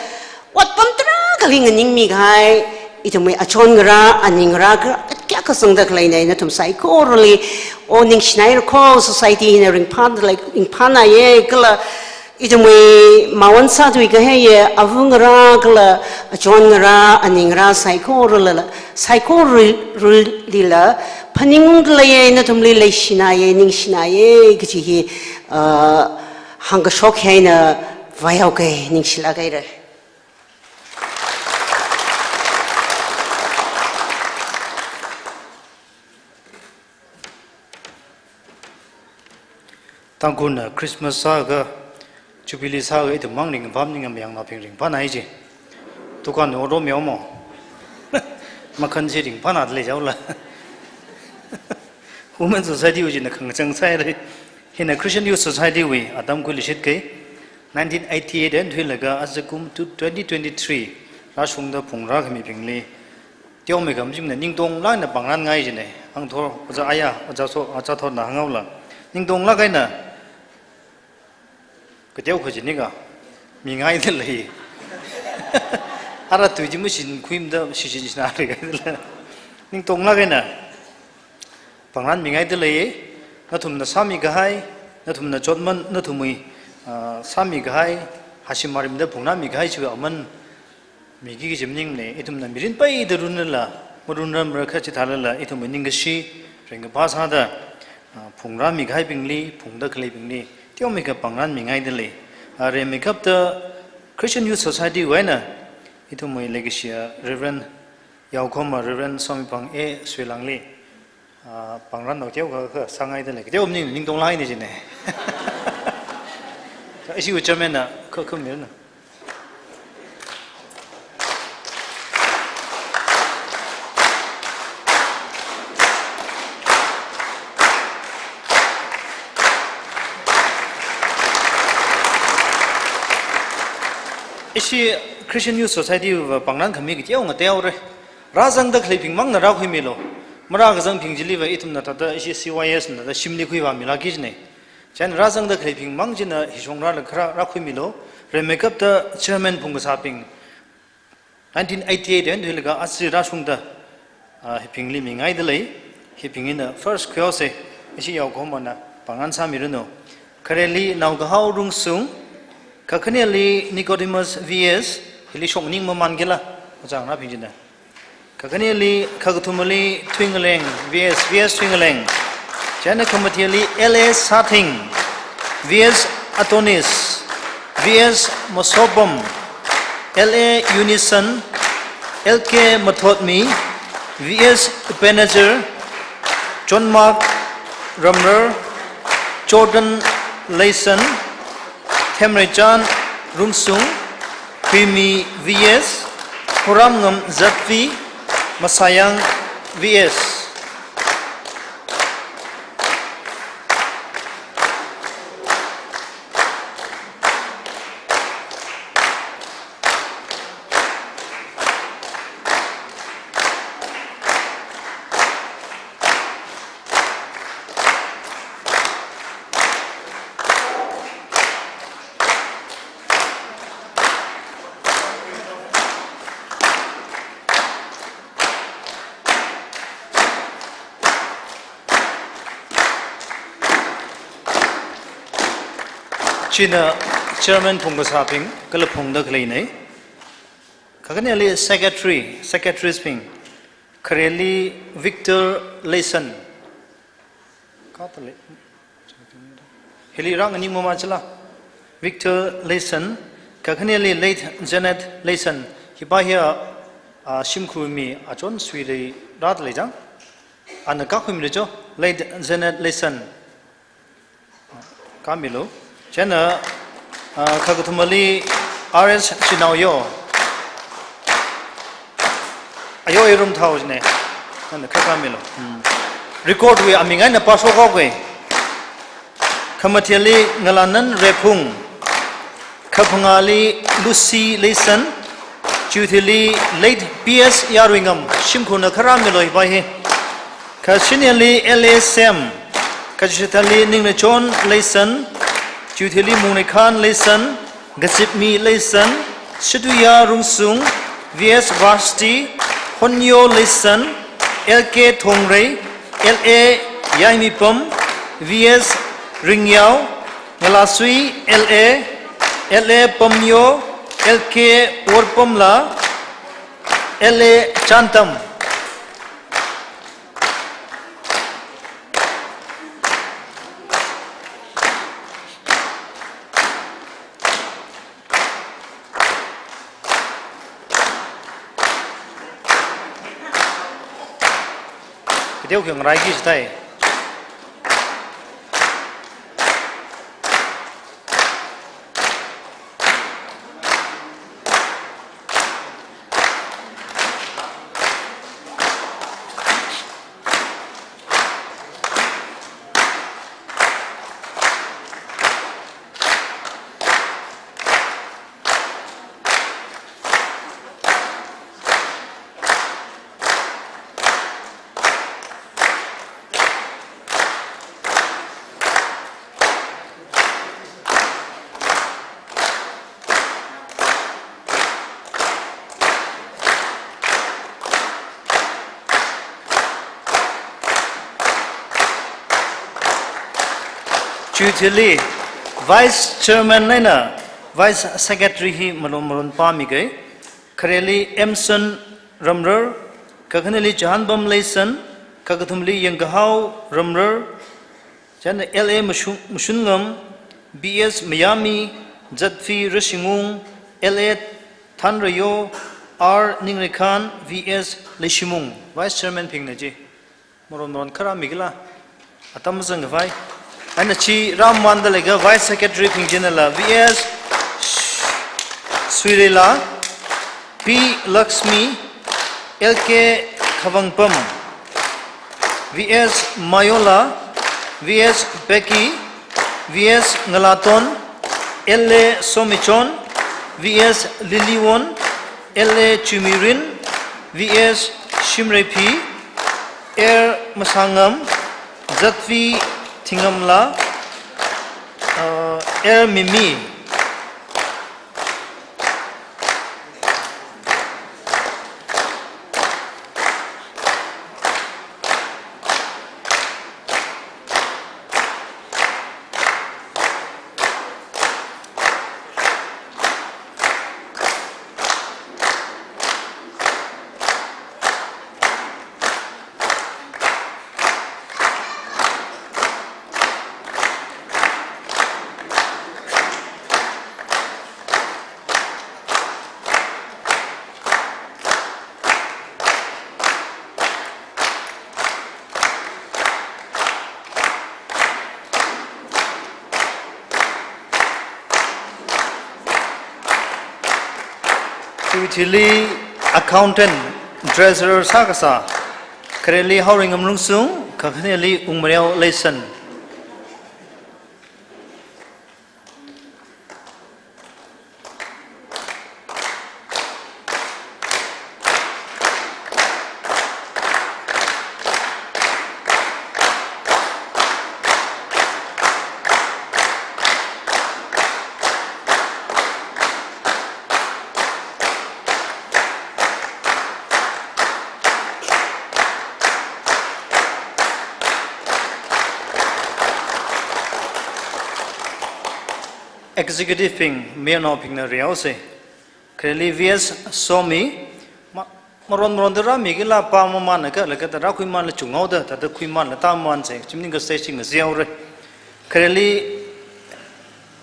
ot pamtarākhali nganingmi kahai, ithumwui achon ngarā, aning ngarā, kayākha sangda khaleina, nathum saikorali, o ningshinai rako society hina ringphān, like, ringphānaiya, kala, ithumwui mawan sāthui kahaiya, ava ngarā kala, achon ngarā, aning ngarā, saikoralala, saikoralila, phaningungda leiya, nathumli leishinaiya, ningshinaiya, kaji hi, ah, hāngkashok eina vāyaoke, ningshilāk haira. Tangkhulna Christmas sākha, Jubilee sākha, ithum mang ringphā maning, mayangnaobing ringphānai ji. Dukan oro miao mo. Makhan chi ringphānada leijaola. Women Society wui china khangachang sāhaira. Hina Christian Youth Society wui atam khuiluishit kahai. Nineteen eighty-eight eina thuilaga ajakum to twenty twenty-three rāshungda phungrā khamibingli teomeikha machingna ningtonglāk eina pāngran ngai jina. Angthor, Ojā Aya, Ojā So, Ojā Thorna hānghaola. Ningtonglāk eina kateo kha jinika, mingaida lei. Ara tui chi mashinkhuimada shishin shinarikhaila. Ningtonglāk eina pāngran mingaida lei, nathumna sāmi kahai, nathumna chotman, nathumwui, ah, sāmi kahai, hashim marimda phungrāmi kahai chiwui aman miki kaji maningmana, ithumna mirin peida runlala, marunrarmara kha chithālala, ithumwui ningkashi, ringkaphā sāda, ah, phungrāmi kahaibingli, phungda khaleibingli, teomeikha pāngran mingaida lei. Ah, rimeikapta Christian Youth Society wui eina, ithumwui leikashiya Reverend Yaokhoma, Reverend Somiphang A Suilangli, ah, pāngran nao teokha, kha sāngaida lei. Kateo maningna ningtonglāk eina jina. Ishi chairman na, kha, kha mirna. Ishi Christian Youth Society va pāngran khami kateo ngateohaora. Rāzangda khaleibing mangna rākhuimilu. Marākazangbing chili va ithumna thāda ishi C Y S na thāda shimli khuivāmilāki jina. Chieina rāzangda khaleibing mang china hishong rālaga rā, rākhuimilu. Rimeikapta chairman phungkasābing, nineteen eighty-eight eina thuilaga aja rāshungda, ah, hibingli mingaida lei. Hibing hina first khuihaosa, ishi Yaokhomana pāngran sāmiranu. Khareli Naokahao Rungsung, kakhaneli Nicodemus V S, hili shoknganing mamānkila, ojā ngarābing china. Kakhaneli, kakathumali Thuingaleng, V S, V S Thuingaleng. Chieina khamatheili L A Sathing, V S Atonis, V S Masopam, L A Unison, L K Mathotmi, V S Ebenezer, John Mark Ramrar, Jordan Leison, Themreichan Rungsung, Huimi V S, Huramngam Z V, Masayang V S. China chairman phungkasābing kala phungda khaleina. Kakhaneli secretary, secretariesbing, khareli Victor Leison. Kathale. Hili rānganing mamānchila. Victor Leison, kakhaneli late Janet Leison, hipa hiya, ah, shimkhur mi achon suili rāda lei chang. Ana kakhui mi lei cho, late Janet Leison. Kamilu. Chieina, ah, kakathumali R S Chinaoyo. Ayo Erum Thao jine. Nana kha kamilu. Hmm. Record wui aming eina pāshok haoke. Khamatheili Ngalanan Rephung. Khaphangāli Lucy Leison. Chiwui thili late P S Yaruingam, shimkhurna kharā milu hiva hi. Kha shineli L A Sem, kha chithāli Ningrechon Leishan, chiwui thili Mungreikhan Leishan, Kazipmi Leishan, Shituiya Rungsung, V S Vasti, Honyo Leishan, L K Thongrei, L A Yaimipam, V S Ringyao, Ngalasui L A, L A Pamyo, L K Worpamla, L A Chantam. Kateo khangarai ki stai. Chiwui thili Vice Chairman eina Vice Secretary hi maron maron pāmigei. Khareli Emson Ramrar, kakhaneli Jahanbam Leishan, kakathumli Yangkahao Ramrar, chieina L A Mashu-, Mashungam, B S Mayami, Z V Rashingung, L A Thanrayo, R Ningreikhan, V S Leishimung. Vice Chairman bingna chi maron maron kharā migila. Atam zangkhavai. Eina chi rāmamanda leiakha Vice Secretary bing chinala V S Suireila, P Lakshmi, L K Khavangpam, V S Mayola, V S Becky, V S Ngalaton, L A Somichon, V S Liliwon, L A Chumirin, V S Shimreiphi, R Masangam, Z V Thingamla, uh, R Mimi. Chiwui thili accountant, treasurer sākasā, khareli Haoringam Rungsung, kakhaneli Ungmareo Leishan. Executive bing, mayarnaobingna rihaosei. Khareli V S Somi, ma-, maron maronda rāmigila pāmamānakha, laga da rākhuimānla chunghaoda, thāda khuimānla tāmamānsei, chi maningakha stage chi ngazihaora. Khareli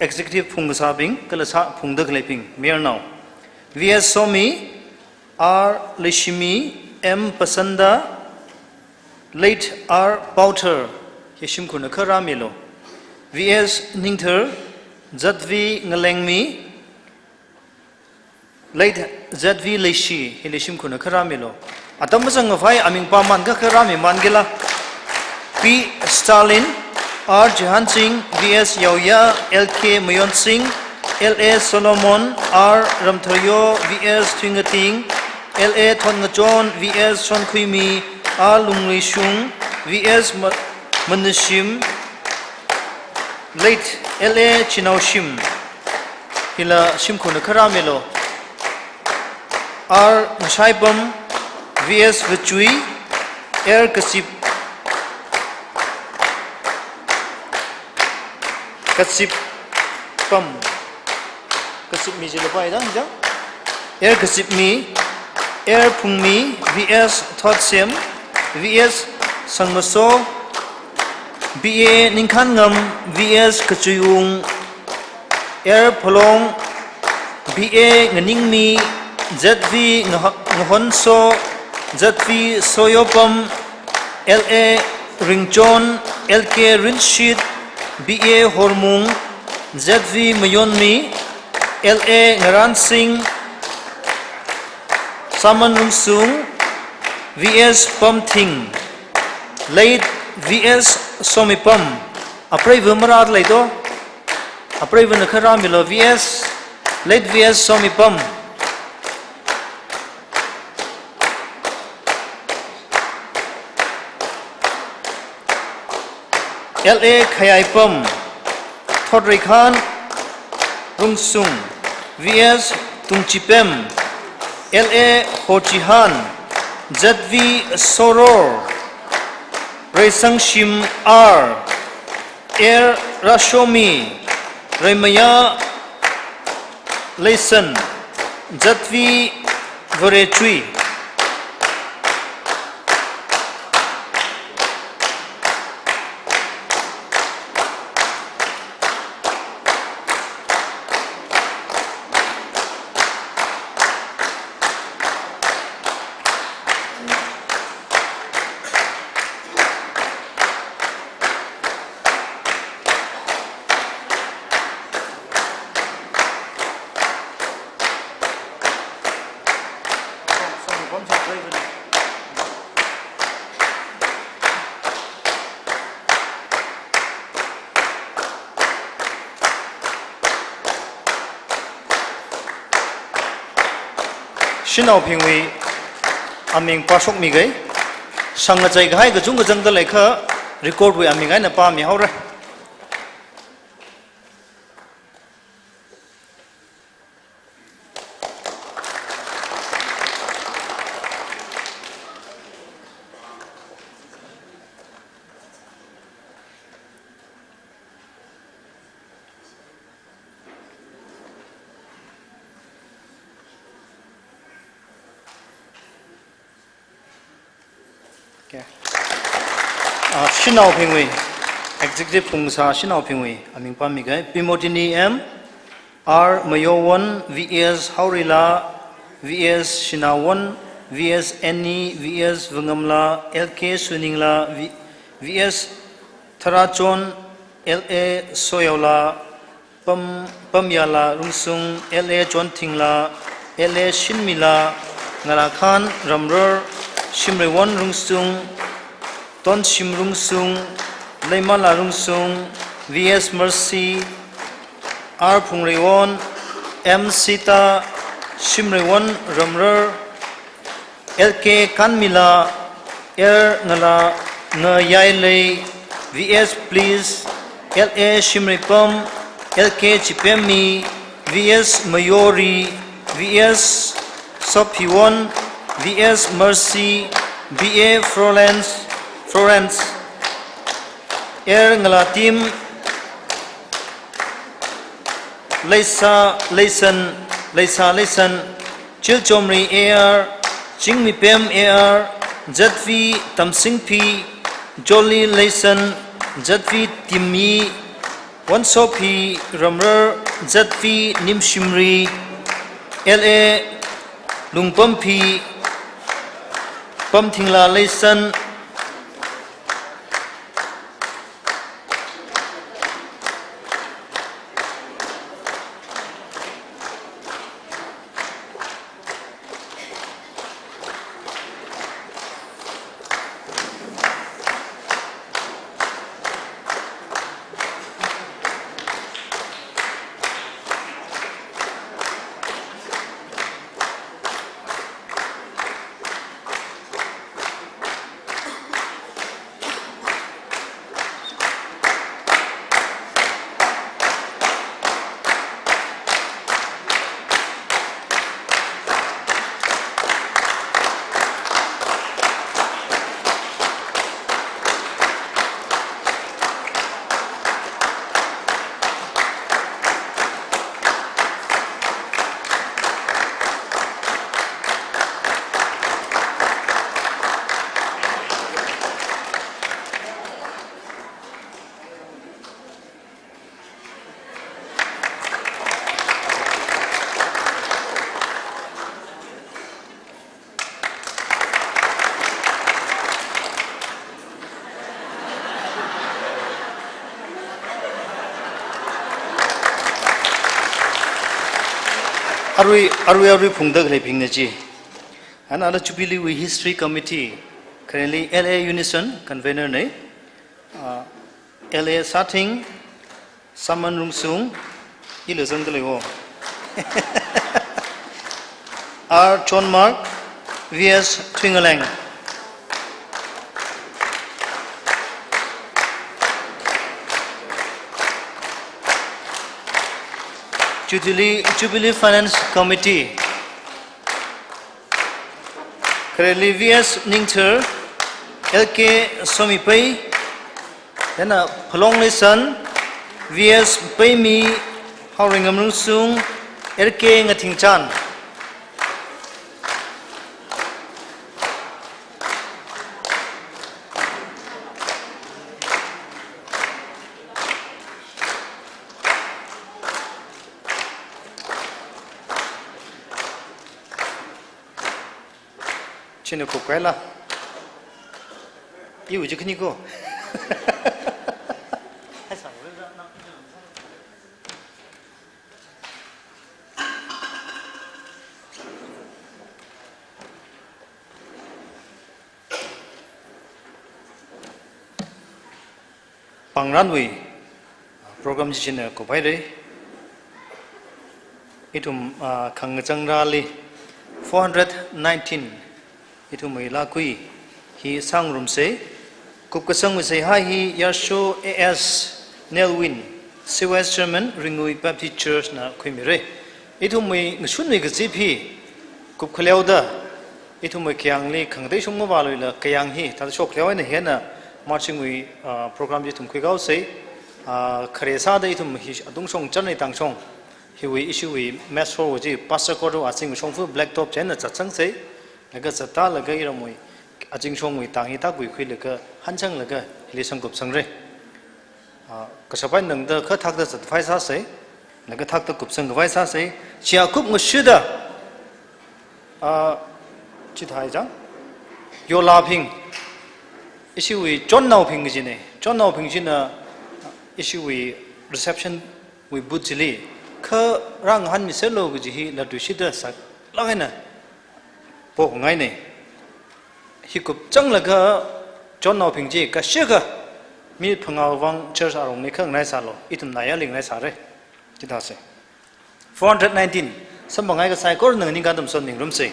executive phungkasābing, kala sā phungda khaleibing, mayarnao. V S Somi, R Leishimi, M Pasanda, late R Paothar, hi shimkhurna kharā milu. V S Ningthar, Z V Ngalengmi, late Z V Leishi, hili shimkhurna kharā milu. Atam mazangkhavai aming pāmānakha kharā mimāngila. P Stalin, R Jahansing, V S Yaoya, L K Mayonsing, L A Solomon, R Ramtharyo V S Thuingating, L A Thongngachon V S Shonkhuimi, R Lungreishung V S Ma-, Manashim, late L A Chinaoshim. Hila shimkhurna kharā milo. R Mashaipam, V S Vachui, R Kasip, Kasip Pam, Kasipmi jila pai dang jang. R Kasipmi, R Phungmi, V S Thotsem, V S Sangmaso, B A Ningkhanngam, V S Kachuiung, R Phalong, B A Nganingmi, Z V Ngaha-, Ngahonso, Z V Soyopam, L A Ringchon, L K Rinshit, B A Hormung, Z V Mayonmi, L A Ngaransing, Saman Rungsung, V S Pamthing, late V S Somipam, apreiva marāda leido, apreivana kharā milo, V S, late V S Somipam. L A Khayaipam, Thotreikhan Rungsung, V S Tungchipem, L A Hochihan, Z V Soror, Reisangshim R, R Rashomi, Reimaya Leisen, Z V Varechui. Shanao Phingwui aming pāshokmiga, shang ngachei kahai kachungkha zangda leikha, record wui aming eina pāmihaora. Okay. Ah, Shanao Phingwui, Executive Phungsā Shanao Phingwui aming pāmiga, Pimotini M, R Mayowon, V S Haorila, V S Shanawon, V S Annie, V S Vangamla, L K Suningla, V-, V S Tharachon, L A Soyaola, Pam-, Pamyala Rungsung, L A Chonthingla, L A Shinmila, Ngalakhan Ramrar, Shimreiwon Rungsung, Tonshim Rungsung, Leimala Rungsung, V S Mercy, R Phungreiwon, M Sita, Shimreiwon Ramrar, L K Kanmila, R Ngala, Ngayailei, V S Bliss, L A Shimreipam, L K Chipemmi, V S Mayori, V S Sophiwon, V S Mercy, B A Florence, Florence, R Ngalatim, Leisa Leisen, Leisa Leisen, Chilchomri A R, Chingmipem A R, Z V Tamsingphi, Jolly Leisen, Z V Timmi, Wonsophi Ramrar, Z V Nimshimri, L A Lungpamphi, Pamthingla Leisen, Arui, arui, arui phungda khaleibingna chi. Ana ala Jubilee wui History Committee, currently L A Unison, convener na. Ah, L A Sathing, Saman Rungsung, ila zangda leiwo. R John Mark, V S Thuingaleng. Jubilee, Jubilee Finance Committee. Currently V S Ningthar, L K Somipei, then, uh, Phalong Leisan, V S Peimi, Haoringam Rungsung, L K Ngathingchan. China kupkahaila. Iwui chi khani ko. Pāngranwui program chi china kuphaira. Ithum, ah, khangachang rāli four hundred nineteen ithumwui lākui hi sāngarumsa. Kupkasangwui seihā hi Yarsho A S Nelwin, C Y S Chairman, Ringui Baptist Church na khuimira. Ithumwui ngashunwui kazip hi kupkhaleoda, ithumwui khayāngli khangatei shungmavāluila khayāng hi thāda shokkhaleoda hina marching wui, ah, program chi ithum khuikahaosa. Ah, khare sāda ithum hi atungshong chānlei tangshong, hiwui ishiwui mess hall chi Pastor Quarter azing shongfa black top china zatsangsa. Laga zatda laga iramwui azingshongwui tang hi tākhuikhuilaga hanchanglaga hili sangkupsangra. Ah, kashap eina tangda kathakta zatkhavai sāsa, laga thakta kupsangkhavai sāsa. Chiya kupngashuda, ah, chithāi chang, Yolabing, ishiwui Chonnaobing kajina. Chonnaobing china ishiwui reception wui booth chili kha rāngahānmiserlu kaji hi latluishitda saklāk eina pokhangaina. Hi kupchanglaga Chonnaobing chi kashikha minute phangā vang church arongli khanganai sālu, ithum nayāli nganai sāra. Chithāsa. Four hundred nineteen, samphangkahai kasā saikora ningkatā atam sonnganingrumsa.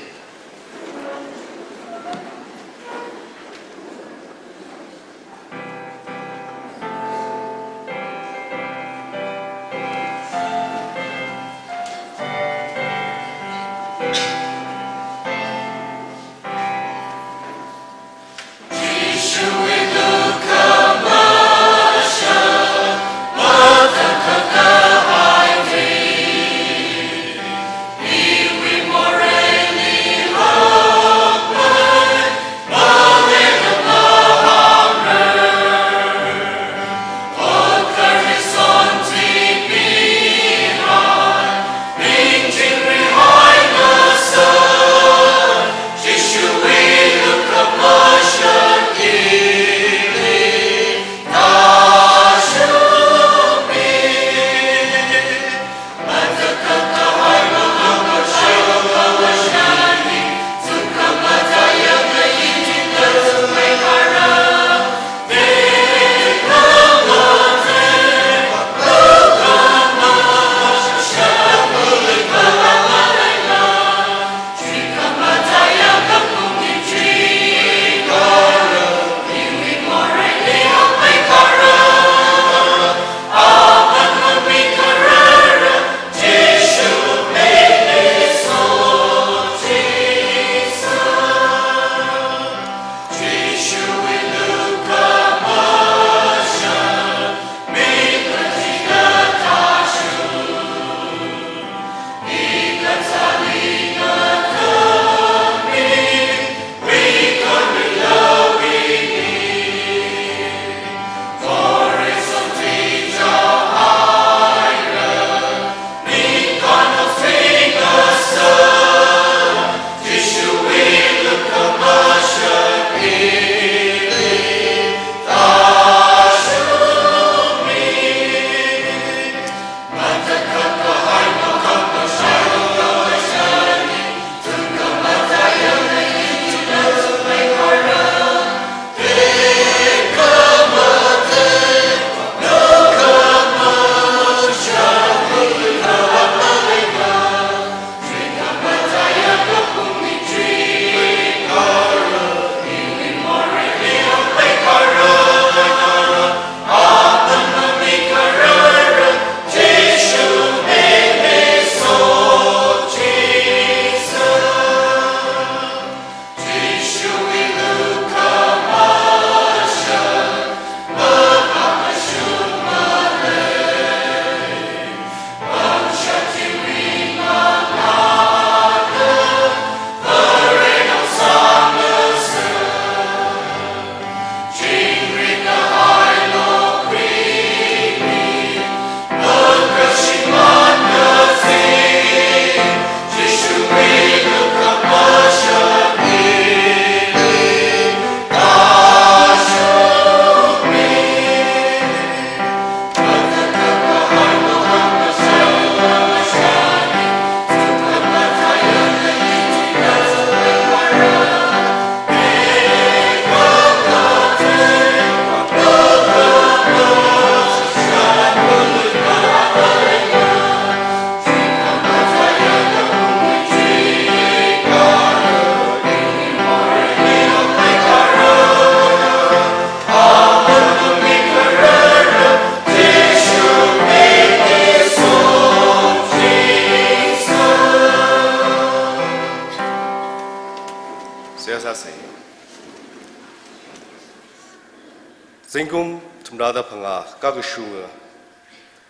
Zingkum thumrāda phangā kakashunga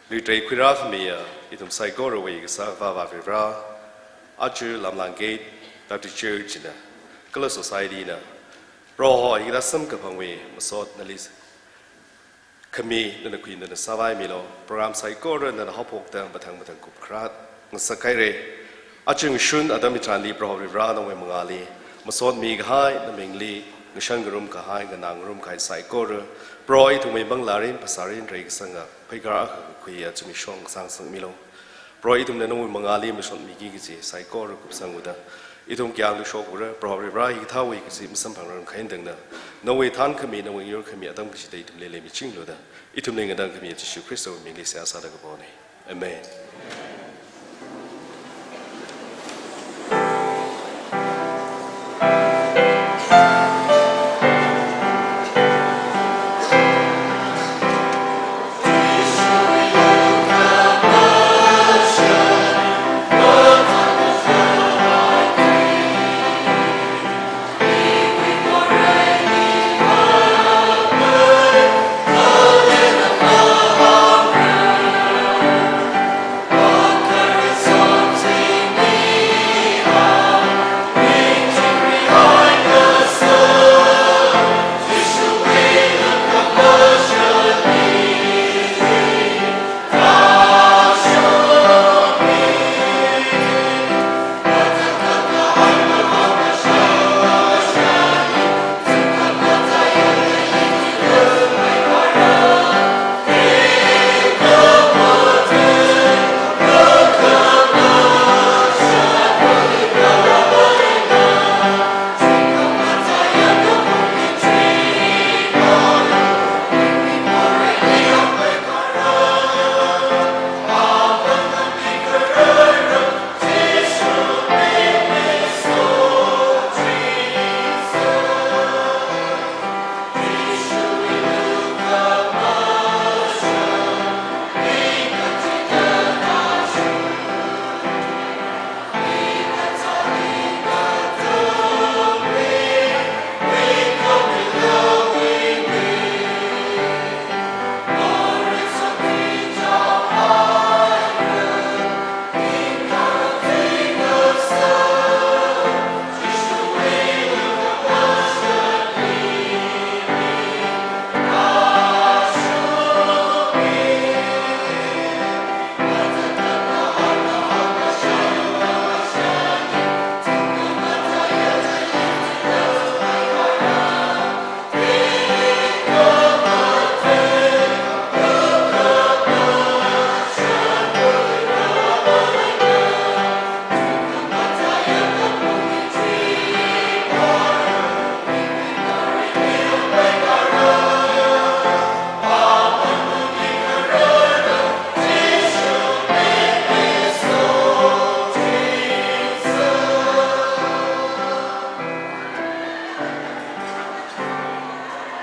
luitrei khuirākhamiya ithum saikorawui kasā Avāva Varivara, aja Lamlang Gate Baptist Church na kala society na Proho hikathā samkaphangwui masot nali khami nana khuina nana sāvaimilu. Program saikora nana haophokda mathang mathang kupkharā ngasakhaira. Aja ngashun atam hitharanli Proho Varivara nawui mangāli masot mikahai, namingli ngashan ngarumkahai, nganā ngarumkahai saikora Proho ithumwui manglārin phasārin reikasanga pheikar akha kakhuiya zimiksho ngasāngasakmilu. Proho ithumna nawui mangāli masot miki kaji saikora kupsanghaoda ithum kayāngli shokhaora. Proho Varivara hikathāwui kaji masamphangrarmakahaina tangda nawui thānkhami, nawui yurkhami atam kachida ithumli leimichinglu da ithumli ngatangkhami Jishu Khristawui mingli seihā sāda kapona. Amen.